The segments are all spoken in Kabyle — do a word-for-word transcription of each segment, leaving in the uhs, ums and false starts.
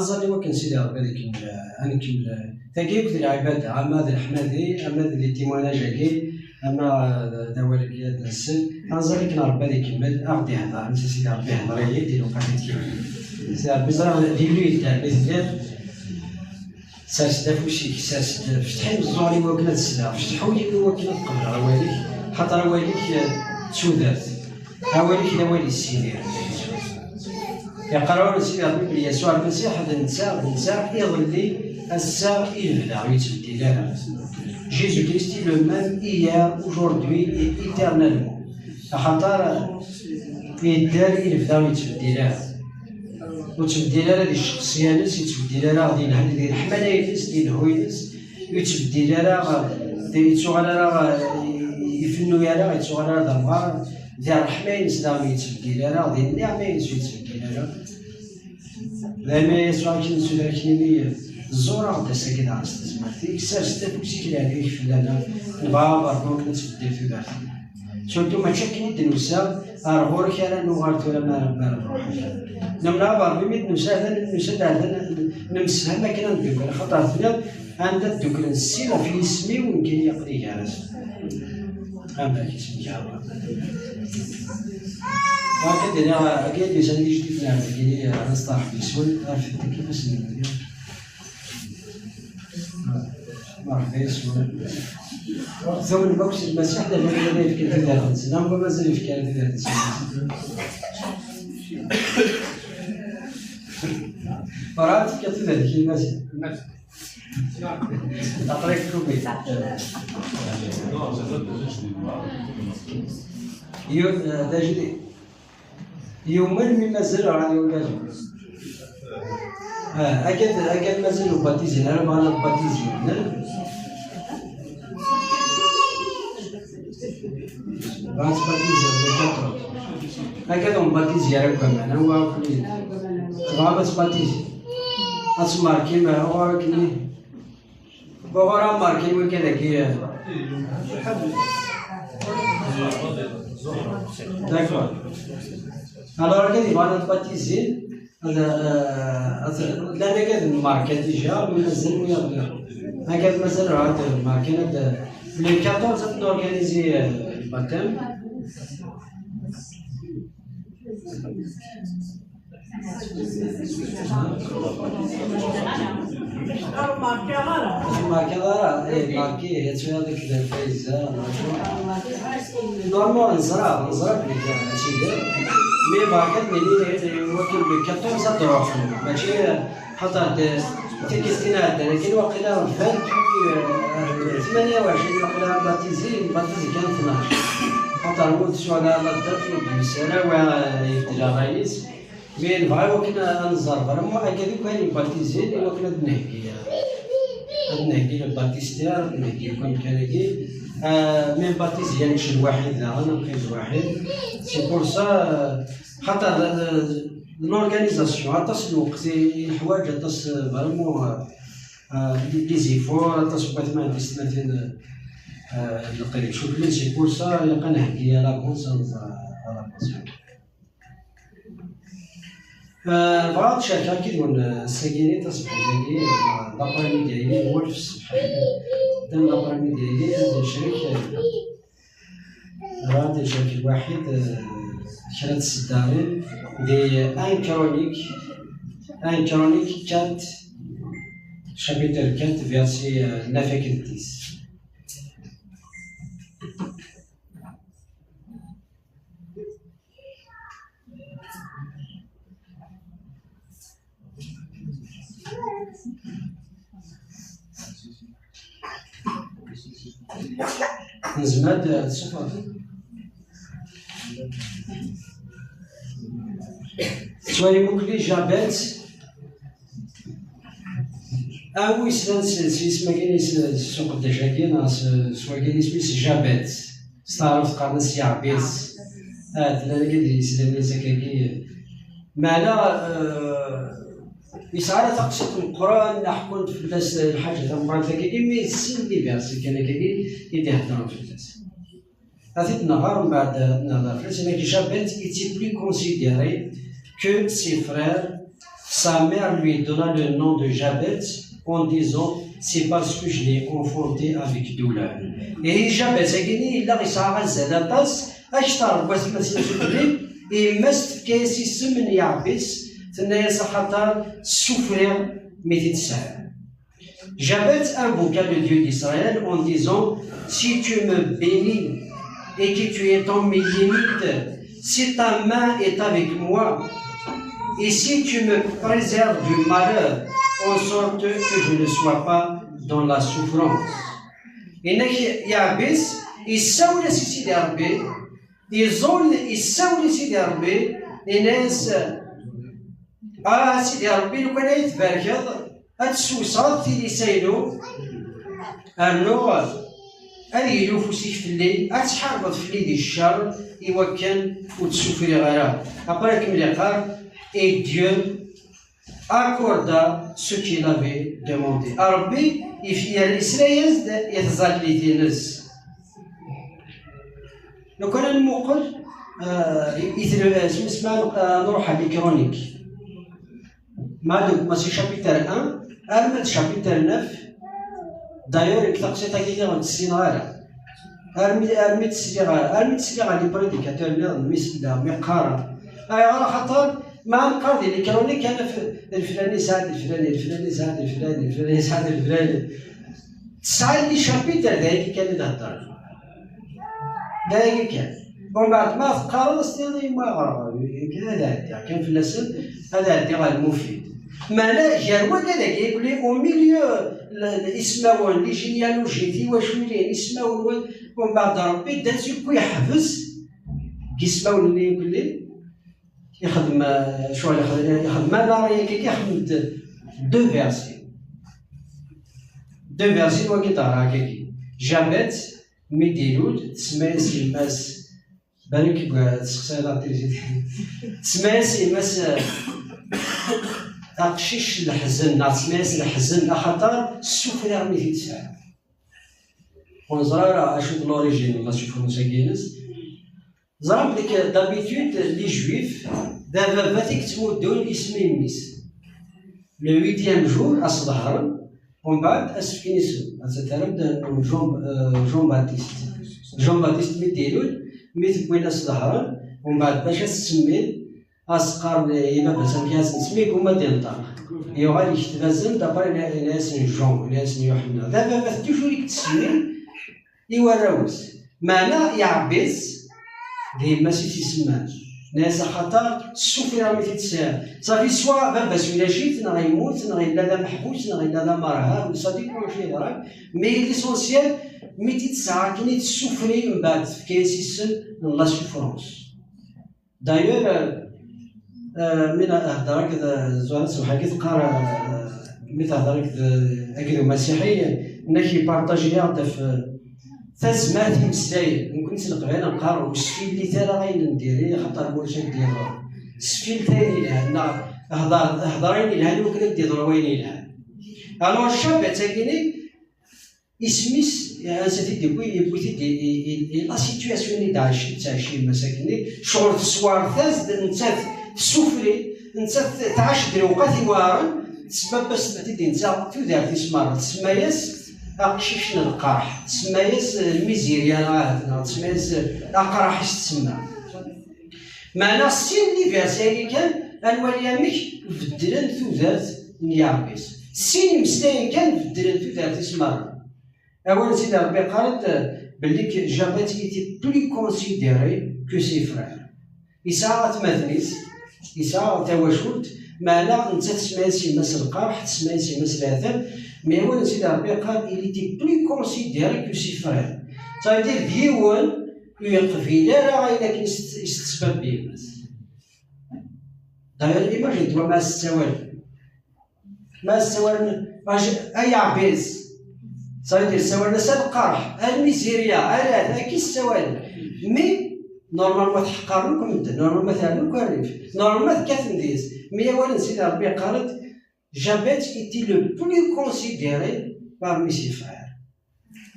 Aẓal i wakken Sidi Ṛebbi ad ikemmel, ad nkemmel. Tagi akk d lɛibada, ama d leḥmadi, ama d les témoignages-agi, ama d awal-agi ad nsel. Aẓal akken Ṛebbi ad ikemmel, ad ɣ-d-ihder, netta Sidi Ṛebbi ihder-iyi-d i lewqat n tkemmel. Sidi Ṛebbi ẓriɣ d illu yeddan, mi telliḍ, sers-d afus-ik, sers-d, fetḥ imeẓẓuɣen i wakken ad sleɣ, fetḥ ul-iw i wakken ad qebleɣ awal-ik, xaṭer awal-ik, eh, d tudert. Awal-ik d awal yessidir. Yeqqar awal n Sidi Ṛebbi belli Yasuɛ Lmasiḥ d netta, d netta iḍelli, ass-a, i lebda, ur yettbeddil ara. Jésus-Christ est le même hier, aujourd'hui et éternellement. Axaṭer yedder i lebda, ur yettbeddil ara. Ur yettbeddil ara di cceqṣya-ines, ur yettbeddil ara di leh-, di leḥmala-ines, di lehhu-ines, ur yettbeddil ara di, yettuɣal ara, ifennu ara, yettuɣal ara d amɣar. Di ṛṛeḥma-ines daɣen ur yettbeddil ara, di nniɛma-ines ur yettbeddil ara. Daymi Yasuɛ akken nessuter akken-nni, ẓur-aɣ-d ass-agi daɣen s tezmert-ik, sers-d afus-ik leɛnaya-k fell-aneɣ, nebɣa abeṛnus ad tbeddel tudert-nneɣ. Surtout mačči akken i d-nusa ar ɣur-k ara nuɣal tura ma, ma ara nruḥ. Nemneɛ abeṛnus mi d-nusa, nusa-d ar da, nemsefham akken ad neddukel, axaṭer tenniḍ anda dduklen sin ɣef yisem-iw, nekkini aql-i gar-asen. Amek isem-ik a Ṛebbi? Akka d-iniɣ, akka i d-yusan d ijdiden ar dagini, ad nesteṛḥeb yes-wen, ɣef ddek ifassen-nwen. Merḥba yes-wen. Tumnem akk s Lmasiḥ, d acu ara yefken tudert-nsen, neɣ mazal yefka ara tudert-nsen? Werɛad tefka tudert-ik i Lmasiḥ? Aql-ak tugit. Yu-, eh, d ajdid. Yumen mi mazal ɣer yungazu. Ah, akad, akad mazal ur baptizin ara, bɣan ad baptizin. Bɣan ad baptizin, d lkaṭrun. Akad ur baptizi ara deg waman, anwa akk-nni? Tebɣam ad tbaptizim? Ad tmerkim, uɣur akkenni? Uɣur amerkim wakadagi. D'accord. Alors, akad yebɣan ad baptizin, ad, eh, ad, llan akad n merkan déjà, mais mazal wiyaḍ. Akad mazal ad merkan, ad, les quatorze ad n-organiser, eh, le baptême. Ur markiɣ ara. Ur markiɣ ara, eh, marki, ad twiḍ deg Fayza, normalement neẓra, neẓra belli mačči da. Mais marki ad nini, eh, wakken le quatorze ad d-ruḥen, mačči, eh, xaṭer d-, tikkelt-in iɛeddan akken waqila vingt-huit, eh, tmanya u ɛecrin waqila baptizi, baptizi kan tnac. Xaṭer ur d-suɛla la date, ur d-yusi ara, wa, eh, yebdel ṛṛay-is. Mais nebɣa i wakken ad nẓer vraiment akka d akk ayen yebaptizin, i wakken ad nheggi, ad nheggi le baptistère, ad nheggi akk amkan-agi. Euh, même baptizi ad nečč lwaḥid daɣen, ad neqqim lwaḥid. C'est pour ça, euh, xaṭer, euh, l'organisation, aṭas n lweqt i, i neḥwaǧ, aṭas, euh, vraiment, euh, euh, des, des efforts, aṭas n watmaten d tsetmatin, euh, euh, n leqdic. Ur telli, c'est pour ça, ilaq ad nheggi à l'avance, ad nẓer à l'avance. Euh, bɣiɣ ad cerkeɣ akked-wen, euh, ass-agi, taṣebḥit-agi, euh, l'après-midi-agi, wal f ṣṣbeḥ. Dan l'après-midi-agi, ad necrek, euh, Bɣiɣ ad d-ncek lwaḥid, eh, kra n tseddarin di un Chronique, un Chronique quatre, chapitre quatre, verset, eh, neuf akked dix. Nezmer ad d-tessufɣeḍ? Tettwalim akk Jabez? Anwa yeslan s, s yisem-agi, s, s uqeddac-agi, neɣ s, s wagi isem-is Jabez? S taɛrabt qqaren-as Yeɛbez. Ah, tella dagi d yeslan-is akkagi. Meɛna, eh, yesɛa taqsiṭ meqqren, ḥekkun-d fell-as lḥaǧa tameqqrant akkagi, imi yessen les versets kan akkagi i d-iheddren fell-as. Ad t-id-nɣer mbeɛd ad nehder fell-as, imi Jabez était plus considéré que ses frères, Sa mère lui donna le nom de Jabez en disant, c'est parce que je l'ai enfanté avec douleur. Et Jabez, agini yella yesɛa azal aṭas, akteṛ n watmaten-is, yemma-s tefka-yas isem n Yeɛbis, tenna-yas axaṭer ssufriɣ mi t-id-sɛiɣ. Jabez invoqua le Dieu d'Israël en disant, si tu me bénis et que tu étends mes limites, si ta main est avec moi, et si tu me préserves du malheur, en sorte que je ne sois pas dans la souffrance. Inek Yeɛbis, yessawel-as i Sidi Ṛebbi, yeẓẓul, yessawel i Sidi Ṛebbi, yenna-yas, ah Sidi Ṛebbi, lukan ay tbarkeḍ, ad tessewseɛeḍ tilisa-inu, rnu ad yili ufus-ik fell-i, ad tḥarbeḍ fell-i di ccer, i wakken ur tt-ssufriɣ ara. Après, akken yeqqar, et Dieu accorda ce qu'il avait demandé. Ṛebbi yesla-yas-d i tẓallit-ines. Lukan ad nmuqel, euh, i, i, euh, smisma, euh, nruḥ à l'électronique. Ma de, ma si chapitre un, arma d chapitre neuf, d'ailleurs, deg taqsiṭ-agi diɣen ur tt-ssineɣ ara. Armi, armi ur tt-sliɣ ara, armi ur tt-sliɣ ɣer les prédicateurs nniḍen mi sella, mi qqaren. Ayɣer? Axaṭer ma neqqar di l'électronique kan f-, leflani yesɛa-d leflani, leflani yesɛa-d leflani, leflani yesɛa-d leflani. Tesɛa les chapitres, d ayagi kan i d-heddren. D ayagi kan. Umbeɛd ma teqqareḍ, as-tiniḍ i yemma ɣer, kan ad ɛeddiɣ kan fell-asen, ad ɛeddiɣ ɣer lmufid. Meɛna gar wagad-agi, au milieu, l-, l-, ismawen, les généalogies, tiwaculin, ismawen, wa-, umbeɛd Ṛebbi d'un seul coup yeḥbes deg ismawen-nni yakk, yexdem, eh, ccɣel, yexdem, yexdem aḍar yakki, yexdem-d deux versets. Deux versets n wagi d-ɣriɣ akkagi. Jabez, mi d-ilul, tsemma-yas yemma-s, balak i tesseqsayeḍ ɣef trisiti. Tsemma-yas yemma-s, eh, aqcic n leḥzen, neɣ tsemma-yas leḥzen, axaṭer ssufriɣ mi t-id-sɛiɣ. Ur neẓri ara acu d l'origine n la souffrance-agi-ines. Ẓran belli d'habitude, les juifs, d ababat i yettmuddun isem i mmi-s. Le huitième jour, ad s-ḍehren, umbeɛd ad s-fken isem. Ad s-terrem d Jean, euh, Jean Baptiste. Jean Baptiste mi d-ilul, mi t-wwin ad s-ḍehren, umbeɛd bac ad s-semmin, ad s-qqaren i baba-s amek ad s-nsemmi, yegguma ad d-inṭeq. Yuɣal yekteb-asen-d, après yenna-, yenna-yasen Jean, yenna-yasen Yuḥenna. D ababat toujours i yettsemmin i warraw-is. Meɛna Yeɛbis, d yemma-s i t-isemman. Yenna-yas axaṭer ssufriɣ mi t-id-sɛiɣ. Safi, swa baba-s ulac-it, neɣ yemmut, neɣ yella d ameḥbus, neɣ yella d amerhab, ça dépend acu yeḍran. Mais l'essentiel, mi t-id-tesɛa akken i tessufri, mbeɛd tefka-yas isem n la souffrance. D'ailleurs, euh, mi nehder akked Zuhra Semḥagi teqqar, euh, mi tehder akked, akked umasiḥi, nnek ipartaji-yaɣ-d ɣef, euh, tazmert imeslayen. Nekkni s leqbayel neqqar ur sfillit ara ayen n diri, axaṭer ma ulac ad d-yeḍru. Sfilet ayen yelhan, neɣ hder, hder ayen yelhan i wakken ad d-yeḍru wayen yelhan. Alors, Jabez-agi-ni, isem-is, ansa t-id-yewwi, yewwi-t-id i, i, i, i la situation i d-ɛac-, tettɛaci yemma-s akkenni, ccɣel teswaret-as-d, nettat tessufri, nettat tɛac-d lewqat iweɛren, tesbabas-d-id i netta tudert-is merra, tsemma-yas aqcic n lqerḥ, tsemma-yas, eh, lmizirya neɣ ahat, neɣ tsemma-yas, eh, aqraḥ i s-tsemma. Meɛna sin n les versets-agi kan, ad nwali amek beddlen tudert n Yeɛbis. Sin imeslayen kan beddlen tudert-is merra. Awal n Sidi Ṛebbi yeqqar-d belli que Jabez était plus considéré que ses frères. Yesɛa atmaten-is, yesɛa tawacult, meɛna netta tsemma-yas yemma-s lqerḥ, tsemma-yas yemma-s leɛtab, mais awal n Sidi Ṛebbi yeqqar, il était plus considéré que ses frères. Ça veut dire, d yiwen ur yeqbil ara ayen akken i s-, i s-tesbabbi yemma-s. D'ailleurs, imagine-toi ma as-ssawalen. Ma as-ssawalen, a J-, a Yeɛbis. Ça veut dire, ssawalen-as a lqerḥ, a lmizirya, a la, akka i s-ssawalen. Mais, normalement, tḥeqqren akk medden, normalement, terna akk rrif, normalement, tekkaten deg-s. Mais awal n Sidi Ṛebbi yeqqar-d, Jabez était le plus considéré parmi ses frères.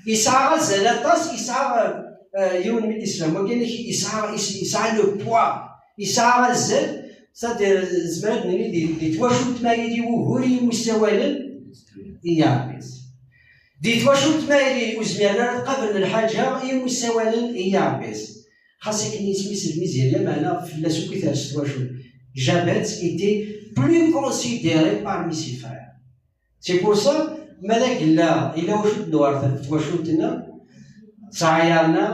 Yesɛa azal aṭas, yesɛa, euh, yiwen mi d-islam, wagi yesɛa, yesɛa le poids, yesɛa azal, C'est-à-dire, nezmer ad d-nini di, di twacult ma yili wugur i yimwi ssawalen i yiɛebbi-s. Di twacult ma yili ur zmiren ara ad qablen lḥaǧa i yimwi ssawalen i yiɛebbi-s. Xas akken isem-is lmizirya, meɛna fell-as akk i ters twacult. Jabez était plus considéré parmi ses frères. C'est pour ça, ma d agella, ila wacu d-newɛer twacult-nneɣ, ttɛayar-nneɣ,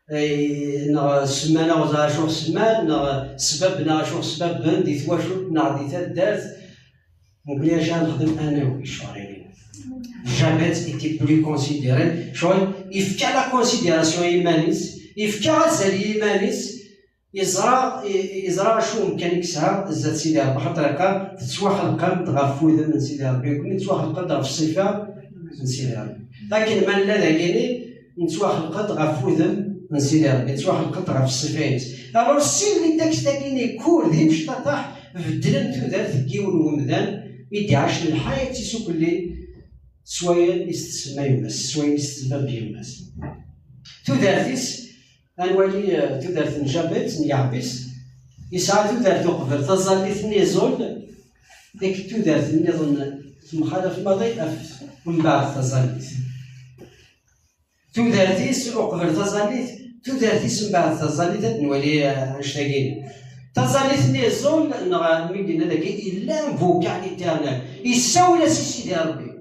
eh, neɣ semman-aɣ acu ɣ-semman, neɣ sbabben-aɣ acu ɣ-sbabben di twacult neɣ di taddart, nekkni acu ara nexdem anawi ccɣel-agi. Jabez était plus considéré, ccɣel, yefka la considération i yiman-is, yefka azal i yiman-is, yeẓra, yeẓra acu umkan i yesɛa zdat Sidi Ṛebbi, xaṭer iqqar, tettwaxelqem-d ɣef wudem n Sidi Ṛebbi, nekkni nettwaxelq-d ɣef ṣṣifa n Sidi Ṛebbi. Akken ma nella dagini, nettwaxelq-d ɣef wudem n Sidi Ṛebbi, nettwaxelq-d ɣef ṣṣifa-ines. Alors, si les textes-agi-ni kur d imecṭaṭaḥ, beddlen tudert n yiwen n umdan i d-iɛacen lḥayat-is ukelli s wayen i s-tsemma yemma-s, s wayen i s-tsemma yemma-s. Tudert-is, ad nwali, eh, tudert n Jabez, n yiɛebbi-s, yesɛa tudert uqbel taẓallit-nni iẓul, deg tudert nniḍen temxalaf maḍi ɣef mbeɛd taẓallit. Tudert-is uqbel taẓallit, tudert-is mbeɛd taẓallit, ad nwali, eh, annect-agi. Taẓallit-nni iẓul, neɣ mi yenna dagi, il invoqua l'Éternel. Yessawel-as i Sidi Ṛebbi.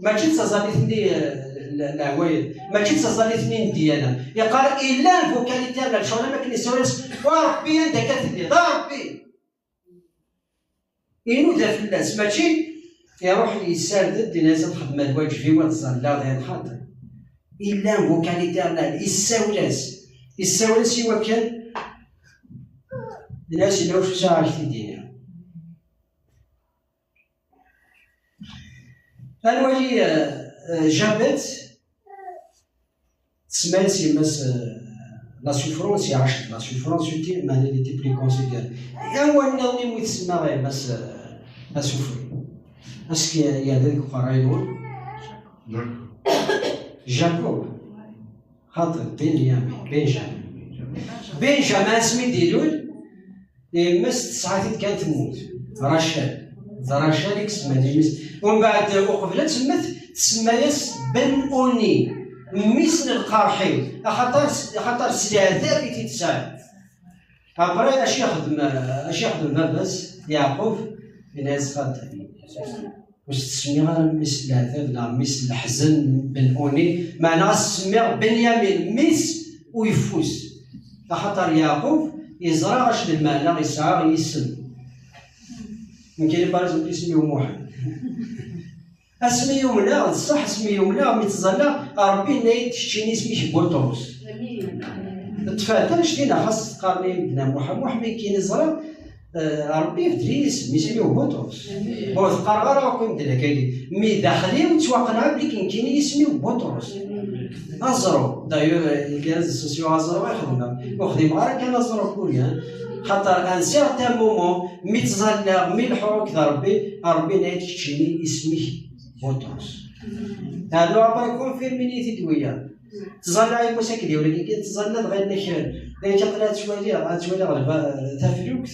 Mačči d taẓallit-nni, eh, le-, leɛwayed. Mačči d taẓallit-nni n ddiyana. Yeqqar, il invoqua l'Éternel. Ccɣel am akken yessawel-as, a Ṛebbi, anda akka telliḍ? A Ṛebbi! Inuda fell-as, mačči iruḥ yessared-d, yenna-as ad xedmeɣ lwaǧeb-iw, ad ẓalleɣ dayen xaṭi. Il invoqua l'Éternel, issawel-as, issawel-as i wakken, yenna-as yella wacu sɛiɣ ad ak-t-id-iniɣ. Ad nwali, eh, eh, Jabez, tsemma-yas yemma-s, eh, la souffrance, iɛac la souffrance, uti, meɛna il était plus considéré. Awan nniḍen iwumi tsemma yemma-s, eh, asufri. Aski yeɛda deg uqerray-nwen? Jacob. Xaṭi, Benjamin, Benjamin. Benjamin asmi d-ilul, yemma-s tesɛa-t-id kan temmut. Rachel. D Rachel i isemman yemma-s. Umbeɛd, uqbel ad temmet, tsemma-yas Ben Oni, mmi-s n lqerḥ-iw, axaṭer, axaṭer s leɛtab i t-id-tesɛa. Après, acu yexdem, acu yexdem baba-s, Yeɛqub? Yenna-yas xaṭi. Ur s-tsemmiɣ ara mmi-s n leɛtab neɣ mmi-s n leḥzen, Ben Oni, meɛna ad s-semmiɣ Benyamin, mmi-s n uyeffus. Axaṭer Yeɛqub yeẓra acu d lmeɛna yesɛa yisem. Nekkini, par exemple, isem-iw Muḥend. Asmi yumneɣ, d ṣṣeḥ, asmi yumneɣ, mi ttẓallaɣ, Ṛebbi yenna-yi-d, keččini isem-ik Buṭrus. Ṭṭfeɣ-d annect-ina, xas qqaren-iyi medden am Muḥ, Muḥ, mi nekkini ẓriɣ, eh, Ṛebbi ibeddel-iyi isem, isem-iw Buṭrus. Ur t-qqareɣ ara akk i medden akkagi. Mi daxel-iw ttwaqenɛeɣ belli nekkini isem-iw Buṭrus. Aẓru, d'ailleurs, les réseaux sociaux aẓru i xedmeɣ. Ur xdimeɣ ara kan aẓru kul, hein. Xaṭer, à un certain moment, mi ttẓallaɣ, mi leḥḥuɣ akked Ṛebbi, Ṛebbi yenna-yi-d, keččini isem-ik Buṭrus. Rnu après confirmini-t-id wiyaḍ. Ttẓallaɣ yiwwas akked yiwen, akken ttẓallaɣ dɣa yenna-k, akken aql-i ad ttwaliɣ, ad ttwaliɣ lba-, taflukt,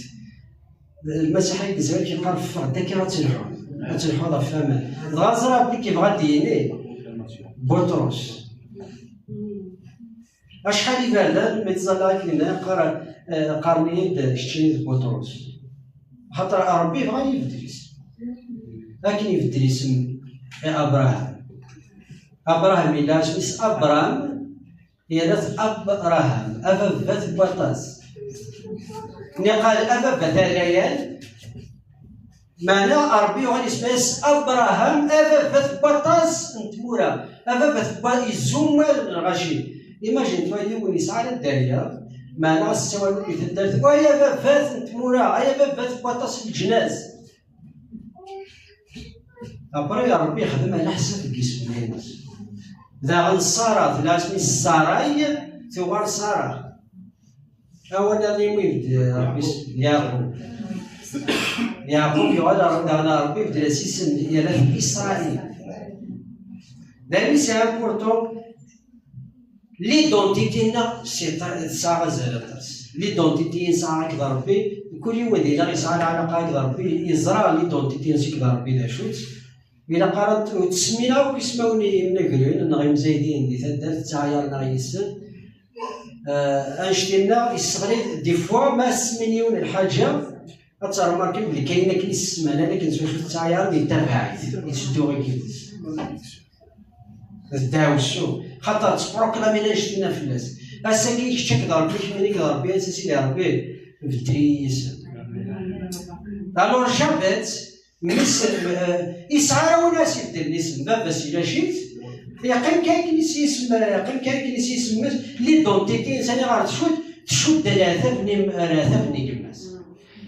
Lmasiḥ ay yezwar yeqqar, ffeɣ-d akka ad telḥuḍ, ad telḥuḍ ɣef waman. Dɣa ẓriɣ belli yebɣa ad d-yini Buṭrus. Acḥal iberdan mi ttẓallaɣ akken-nni, qqar-, eh, qqaren-iyi-d, keččini d Buṭrus. Xaṭer Ṛebbi yebɣa ad ibeddel isem. Akken ibeddel isem i Abraham. Abraham yella isem-is Abram, yerra-t Abraham, ababat n waṭas. Niqal ababat arrayan, meɛna Ṛebbi yuɣal isem-is Abraham, ababat n waṭas n tmura, ababat n wa-, izumar n lɣaci. Imagine-toi yiwen yesɛa la dderya, meɛna as-ssawalen di taddart, ay ababat n tmura, ay ababat n waṭas n leǧnas. Après, Ṛebbi yexdem ala ḥsab deg yisem-nnes. Daɣen Ṣara, tella asmi Ṣaray, tuɣal Ṣara. Awal nniḍen iwwi-d Ṛebbi s-, Yeɛqub. Yeɛqub yuɣal ar-, daɣen Ṛebbi ibeddel-as isem, yerra-t Isṛayil. D ayen i sɛiɣ pourtant, l'identité-nneɣ, c'est, tesɛa azal aṭas. L'identité i nesɛa akked Ṛebbi, deg Kul yiwen dinna yesɛa lɛalaqa akked Ṛebbi, yeẓra l'identité-ines akked Ṛebbi d acu-tt. Ilaq ara ur ttsemmineɣ akk ismawen n yimnegren neɣ imzaydiyen di taddart, ttaɛyaṛ neɣ yis-sen. Eh, annect-inna yesseɣli-d des fois ma semmin yiwen lḥaǧa, ad termarkim belli kayen akken i s-semman, akken s wacu tettaɛyaṛ, yettabaɛ-it, yetteddu i yid-s. D ddaɛwessu. Xaṭer ttproklamin annect-inna fell-as. Ass-agi kečč akked Ṛebbi, kemmini akked Ṛebbi, ass-a Sidi Ṛebbi, beddel-iyi isem. Alors Jabet, mmi-s, eh, yesɛa arawal-as ibeddlen isem, baba-s ilac-it, yeqqim kan akken i s-yisem, yeqqim kan akken i s-yisem, l'identité-ines aniɣer tcudd, tcudd ar leɛtab n yim-, ar leɛtab n yemma-s.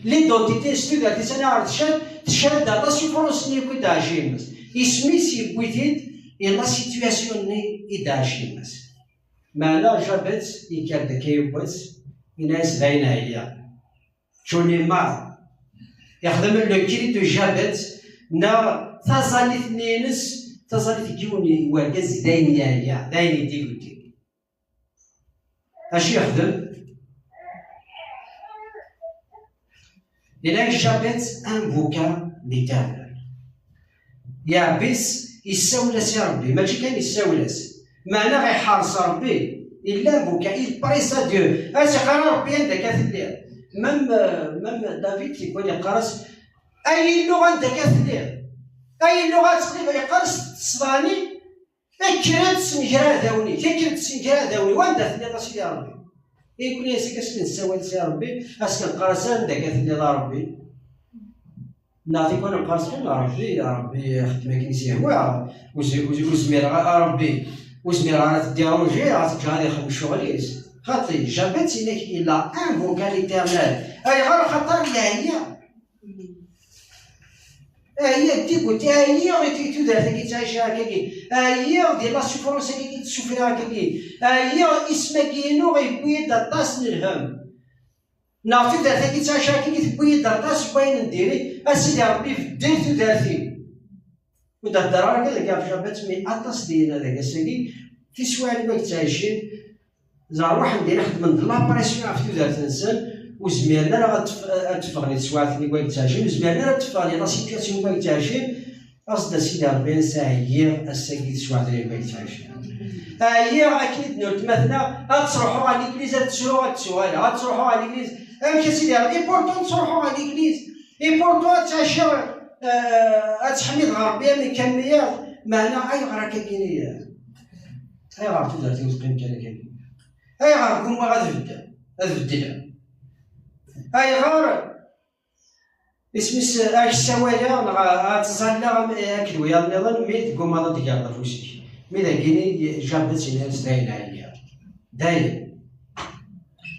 L'identité-ines, tudert-is aniɣer tcad, tcad ar la souffrance-nni akk i d-tɛac yemma-s. Isem-is yewwi-t-id i la situation-nni i d-tɛac yemma-s. Meɛna Jabet yekker-d akka yiwwas, yenna-yas dayen ɛyiɣ. J'en ai marre. Yexdem le cri de Jabet, neɣ taẓallit-nni-ines, taẓallit n yiwen n wergaz dayen yeɛya, dayen yeddiguddi. Acu yexdem? Yenna-yas Jabet invoqua l'Éternel. Yeɛbis, yessawel-as i Ṛebbi, mačči kan yessawel-as, meɛna iḥeṛṛes Ṛebbi, il invoqua, il prie à Dieu, as-iqqar a Ṛebbi anda akka telliḍ. Même, euh, même David tikwal yeqqar-as, ay Illu anda akka telliḍ, ay Illu ad teqlibeḍ, yeqqar-as s tṣeḍɛa-nni, kker ad d-tessenger aɛdaw-nni, kker ad d-tessenger aɛdaw-nni, wanda telliḍ a Sidi Ṛebbi? Ikun-as akka s nessawal s Ṛebbi, as-neqqar-as anda akka telliḍ a Ṛebbi? Neɣ tikwal neqqar-as kan a Ṛebbi, a Ṛebbi xdem akken i s-yehwa, ur z-, ur z-, ur zmireɣ a Ṛebbi, ur zmireɣ ara ad t-déranger, ad t-ǧǧeɣ ad ixdem ccɣel-is. Xaṭi, Jabet, il a, il a invoqué l'Éternel. Ayɣer? Axaṭer yeɛya. Ɛyiɣ di tikkelt, ɛyiɣ i tudert-agi ttɛiceɣ akkagi, ɛyiɣ di la souffrance-agi i d-ssufriɣ akkagi, ɛyiɣ, isem-agi-inu yewwi-yi-d aṭas n lhemm. Neɣ tudert-agi ttɛiceɣ akkagi tewwi-yi-d aṭas n wayen n diri, a Sidi Ṛebbi beddel tudert-iw. Ur d-heddreɣ ara kan deg ɣef Jabet, mi aṭas d-yenna deg ass-agi, tiswiɛin ma yettɛicin, Ẓer, ruḥen din xedmen d la pression ɣef tudert-nsen, ur zmiren ara ad tef-, ad teffɣen i teswiɛt-nni n wayeg ttɛicin, ur zmiren ara ad teffɣen i la situation n wayeg ttɛicin, as-d a Sidi Ṛebbi, as ɛyiɣ ass-agi i teswiɛt-nni n wayeg ttɛicin. Ɛyiɣ akken i d-nnan weltma-tneɣ, ad ttruḥuɣ ɣer l'église, ad ttruɣ, ad ttuɣaleɣ, ad ttruḥuɣ ɣer l'église. Amek a Sidi Ṛebbi? Et pourtant ttruḥuɣ ɣer l'église. Et pourtant ad ttɛiciɣ, euh, ad ttḥemmideɣ Ṛebbi am nekk am wiyaḍ, meɛna ayɣer akka-agi? Ayɣer tudert-iw teqqim kan akka? Ayɣer ggumaɣ ad beddel, ad beddleɣ? Ayɣer isem-is ad k-ssawaleɣ neɣ ad ttẓallaɣ am-, akked wiyaḍ nniḍen, mi teggumaḍ ad d-tegreḍ afus-ik? Mi dagini Jabet yenna-yas dayen ɛyiɣ. Dayen.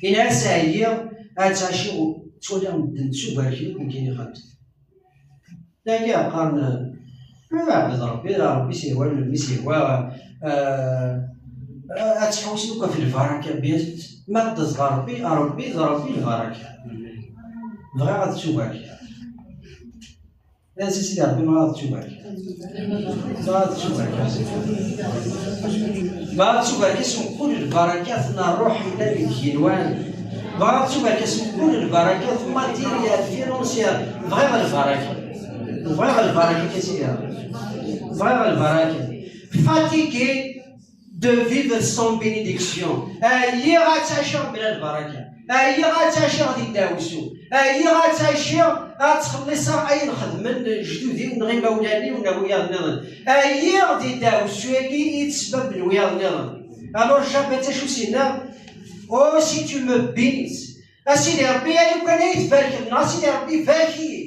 Yenna-yas ɛyiɣ, ad ttɛiciɣ, ttwaliɣ medden ttubarken akk nekkini xaṭi. Dagi qqaren, ma iɛbed Ṛebbi, Ṛebbi s-ihwa, mmi s-ihwa, eh, ad tḥewwes lukan f lbaraka, bien, ma d-, d Ṛebbi, Ṛebbi, d Ṛebbi lbaraka. Bɣiɣ ad ttubarkeɣ. Ansi Sidi Ṛebbi, bɣiɣ ad ttubarkeɣ. Bɣiɣ ad ttubarkeɣ. Bɣiɣ ad ttubarkeɣ s mkul lbarakat n ṛṛuḥ yellan deg yigenwan. Bɣiɣ ad ttubarkeɣ s mkul lbarakat matériel, financier. Bɣiɣ lbaraka. Bɣiɣ lbaraka, a Sidi Ṛebbi. Bɣiɣ lbaraka. Fatigué de vivre sans bénédiction. Ɛyiɣ ad ttɛiceɣ bla lbaraka. Ɛyiɣ ad ttɛiceɣ di ddaɛwessu. Ɛyiɣ ad ttɛiceɣ ad ttxelliṣeɣ ayen xedmen lejdud-iw neɣ imawlan-iw neɣ wiyaḍ nniḍen. Ɛyiɣ di ddaɛwessu-agi i d-sbabben wiyaḍ nniḍen. Alors Jabet acu s-yenna? Oh, si tu me bénis. A Sidi Ṛebbi, a lukan ay tbarkeḍ, neɣ a Sidi Ṛebbi, barek-iyi.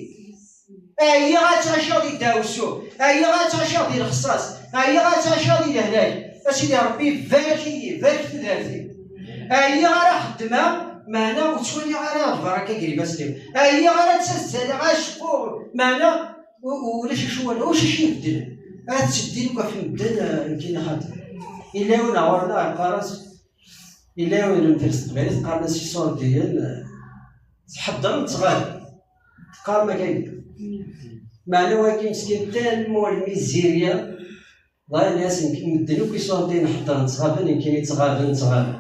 Ɛyiɣ ad ttɛiceɣ di ddaɛwessu, ɛyiɣ ad ttɛiceɣ di lexṣaṣ, ɛyiɣ ad ttɛiceɣ di lehlak. A Sidi Ṛebbi, barek-iyi, barek tudert-iw. Ɛyiɣ ara xeddmeɣ, meɛna ur ttwaliɣ ara lbaraka deg yifassen-iw. Ɛyiɣ ara ttazzaleɣ acku, meɛna u-, u-, ulac acu wala, ulac acu ibeddlen. Ad tteddin akk ɣef medden, eh, nekkini xaṭi. Yella yiwen ɣur-neɣ yeqqar-as, Yella yiwen n tmes teqbaylit qqaren-as iṣurdiyen, eh, tḥeddren ttɣaben. Teqqarem akka. Meɛna wagi meskin tellement lmizirya, ḍayen-as nekk, medden akk iṣurdiyen ḥeddren ttɣaben, nekkini ttɣaben, ttɣaben.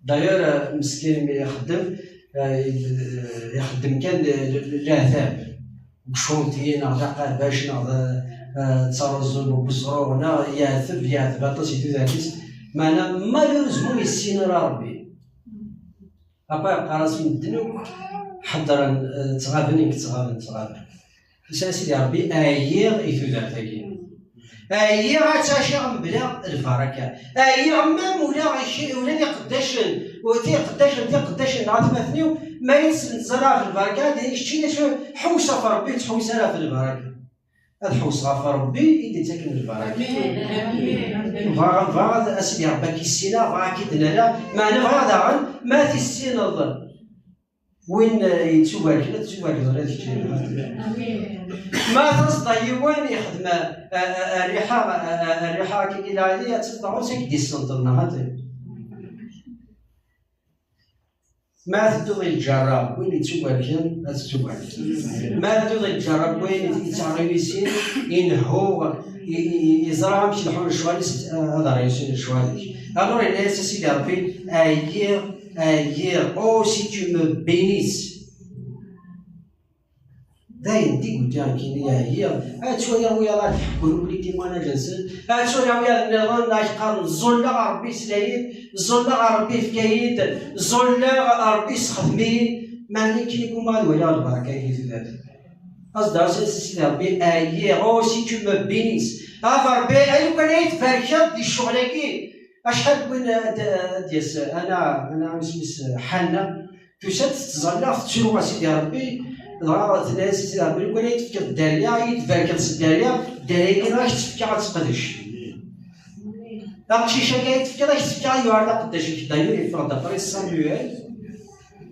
D'ailleurs, euh, meskin mi ixeddem, euh, ixeddem kan leɛtab, deg ccantier neɣ d aqabac neɣ d, euh, d taruẓu n ubeẓru neɣ yeɛteb, yeɛteb aṭas i tudert-is. Meɛna malheureusement yessin ara Rebbi. Apa yeqqar-as medden akk ḥeddren, euh, ttɣaben, nekk ttɣaben, ttɣaben. Sɛa Sidi Ṛebbi, ɛyiɣ i tudert-agi. Ɛyiɣ ad tt-ɛiceɣ mebla lbaraka. Ɛyiɣ ma ula, ula d iqeddacen, u tiqeddacen, tiqeddacen n atmaten-iw, ma i tt-neẓra ɣef lbaraka, ad d-ini keččini ḥewwes ɣef Ṛebbi, ur ttḥewwis ara ɣef lbaraka. Ad ḥewwseɣ ɣef Ṛebbi i d-ittaken lbaraka. Bɣiɣ, bɣiɣ ad, a Sidi Ṛebbi, ad k-issineɣ, bɣiɣ ad k-id-nala, meɛna bɣiɣ daɣen ma tissineḍ win, eh, yettubarken, ad ttubarkeḍ ula d kečč. Ma taseḍ yiwen ixdem, eh, eh, rriḥa, eh, eh, rriḥa akken i lɛali, ad tafeḍ ɣur-s i k-d-issenṭel, neɣ ati. Ma tedduḍ i lǧarra win yettubarken, ad tettubarkeḍ. Ma tedduḍ i lǧarra win yettɛerriw i sin, inehhu, i, i, i, yeẓra amek leḥḥun lecɣal-is, eh, ad rriwsin lecɣal-ik. Alors yenna-yas a Sidi Ṛebbi, ɛyiɣ, ɛyiɣ, oh, si tu me bénis. Dayen, dégoûté nekkini, ɛyiɣ. Ad twaliɣ wiyaḍ ad ḥekkun ula d témoignage-nsen. Ad twaliɣ wiyaḍ nniḍen ad qqaren, ẓẓulleɣ Ṛebbi, yesla-yi-d, ẓẓulleɣ Ṛebbi, yefka-yi-d, ẓẓulleɣ Ṛebbi, yessexdem-iyi. Meɛna nekkini ggummaɣ ad waliɣ lbaraka-agi di tudert. As-d, as-d, Sidi Ṛebbi, ɛyiɣ, oh, si tu me bénis. Ɣef Ṛebbi, ay lukan ay tbarkeḍ di ccɣel-agi. Acḥal n win ad, ad d-yas, ana, ana isem-is Ḥanna, tusa-d tettẓalla, tettru, a Sidi Ṛebbi, dɣa tenna-yas a Sidi Ṛebbi, lukan ay tefkiḍ dderya, ay tbarkeḍ s dderya, dderya-agi ad k-tt-fkeɣ ad teqdec. Aqcic-agi ay tefkiḍ, ad k-tt-fkeɣ ad yuɣal d aqeddac-ik. D'ailleurs, yeffeɣ-d après Samuel,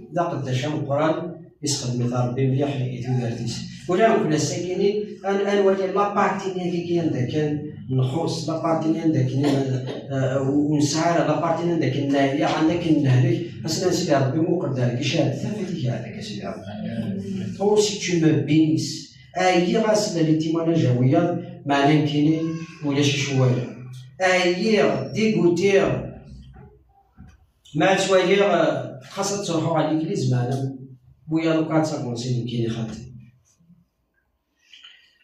d aqeddac ameqqran, yessexdem-it Ṛebbi mliḥ i tudert-is. Ula nekk ass-agi-ni, ad, ad nwali l'appartenance-agi anda kan nxuṣ, l'appartenance anda kan, eh, ur nesɛi ara, l'appartenance anda kan neɛya, anda kan nehlek, ass-a a Sidi Ṛebbi muqel-d ar gicad, tafat-ik ar deg a Sidi Ṛebbi. Oh, si tu me bénis. Ɛyiɣ ass n les témoignages a wiyaḍ, meɛna nekkini ulac acu walaɣ. Ɛyiɣ, dégoûté. Ma ttwaliɣ, eh, xas ad ttruḥuɣ ɣer l'église, meɛna wiyaḍ akk ad ttaɣen sin nekkini xaṭi.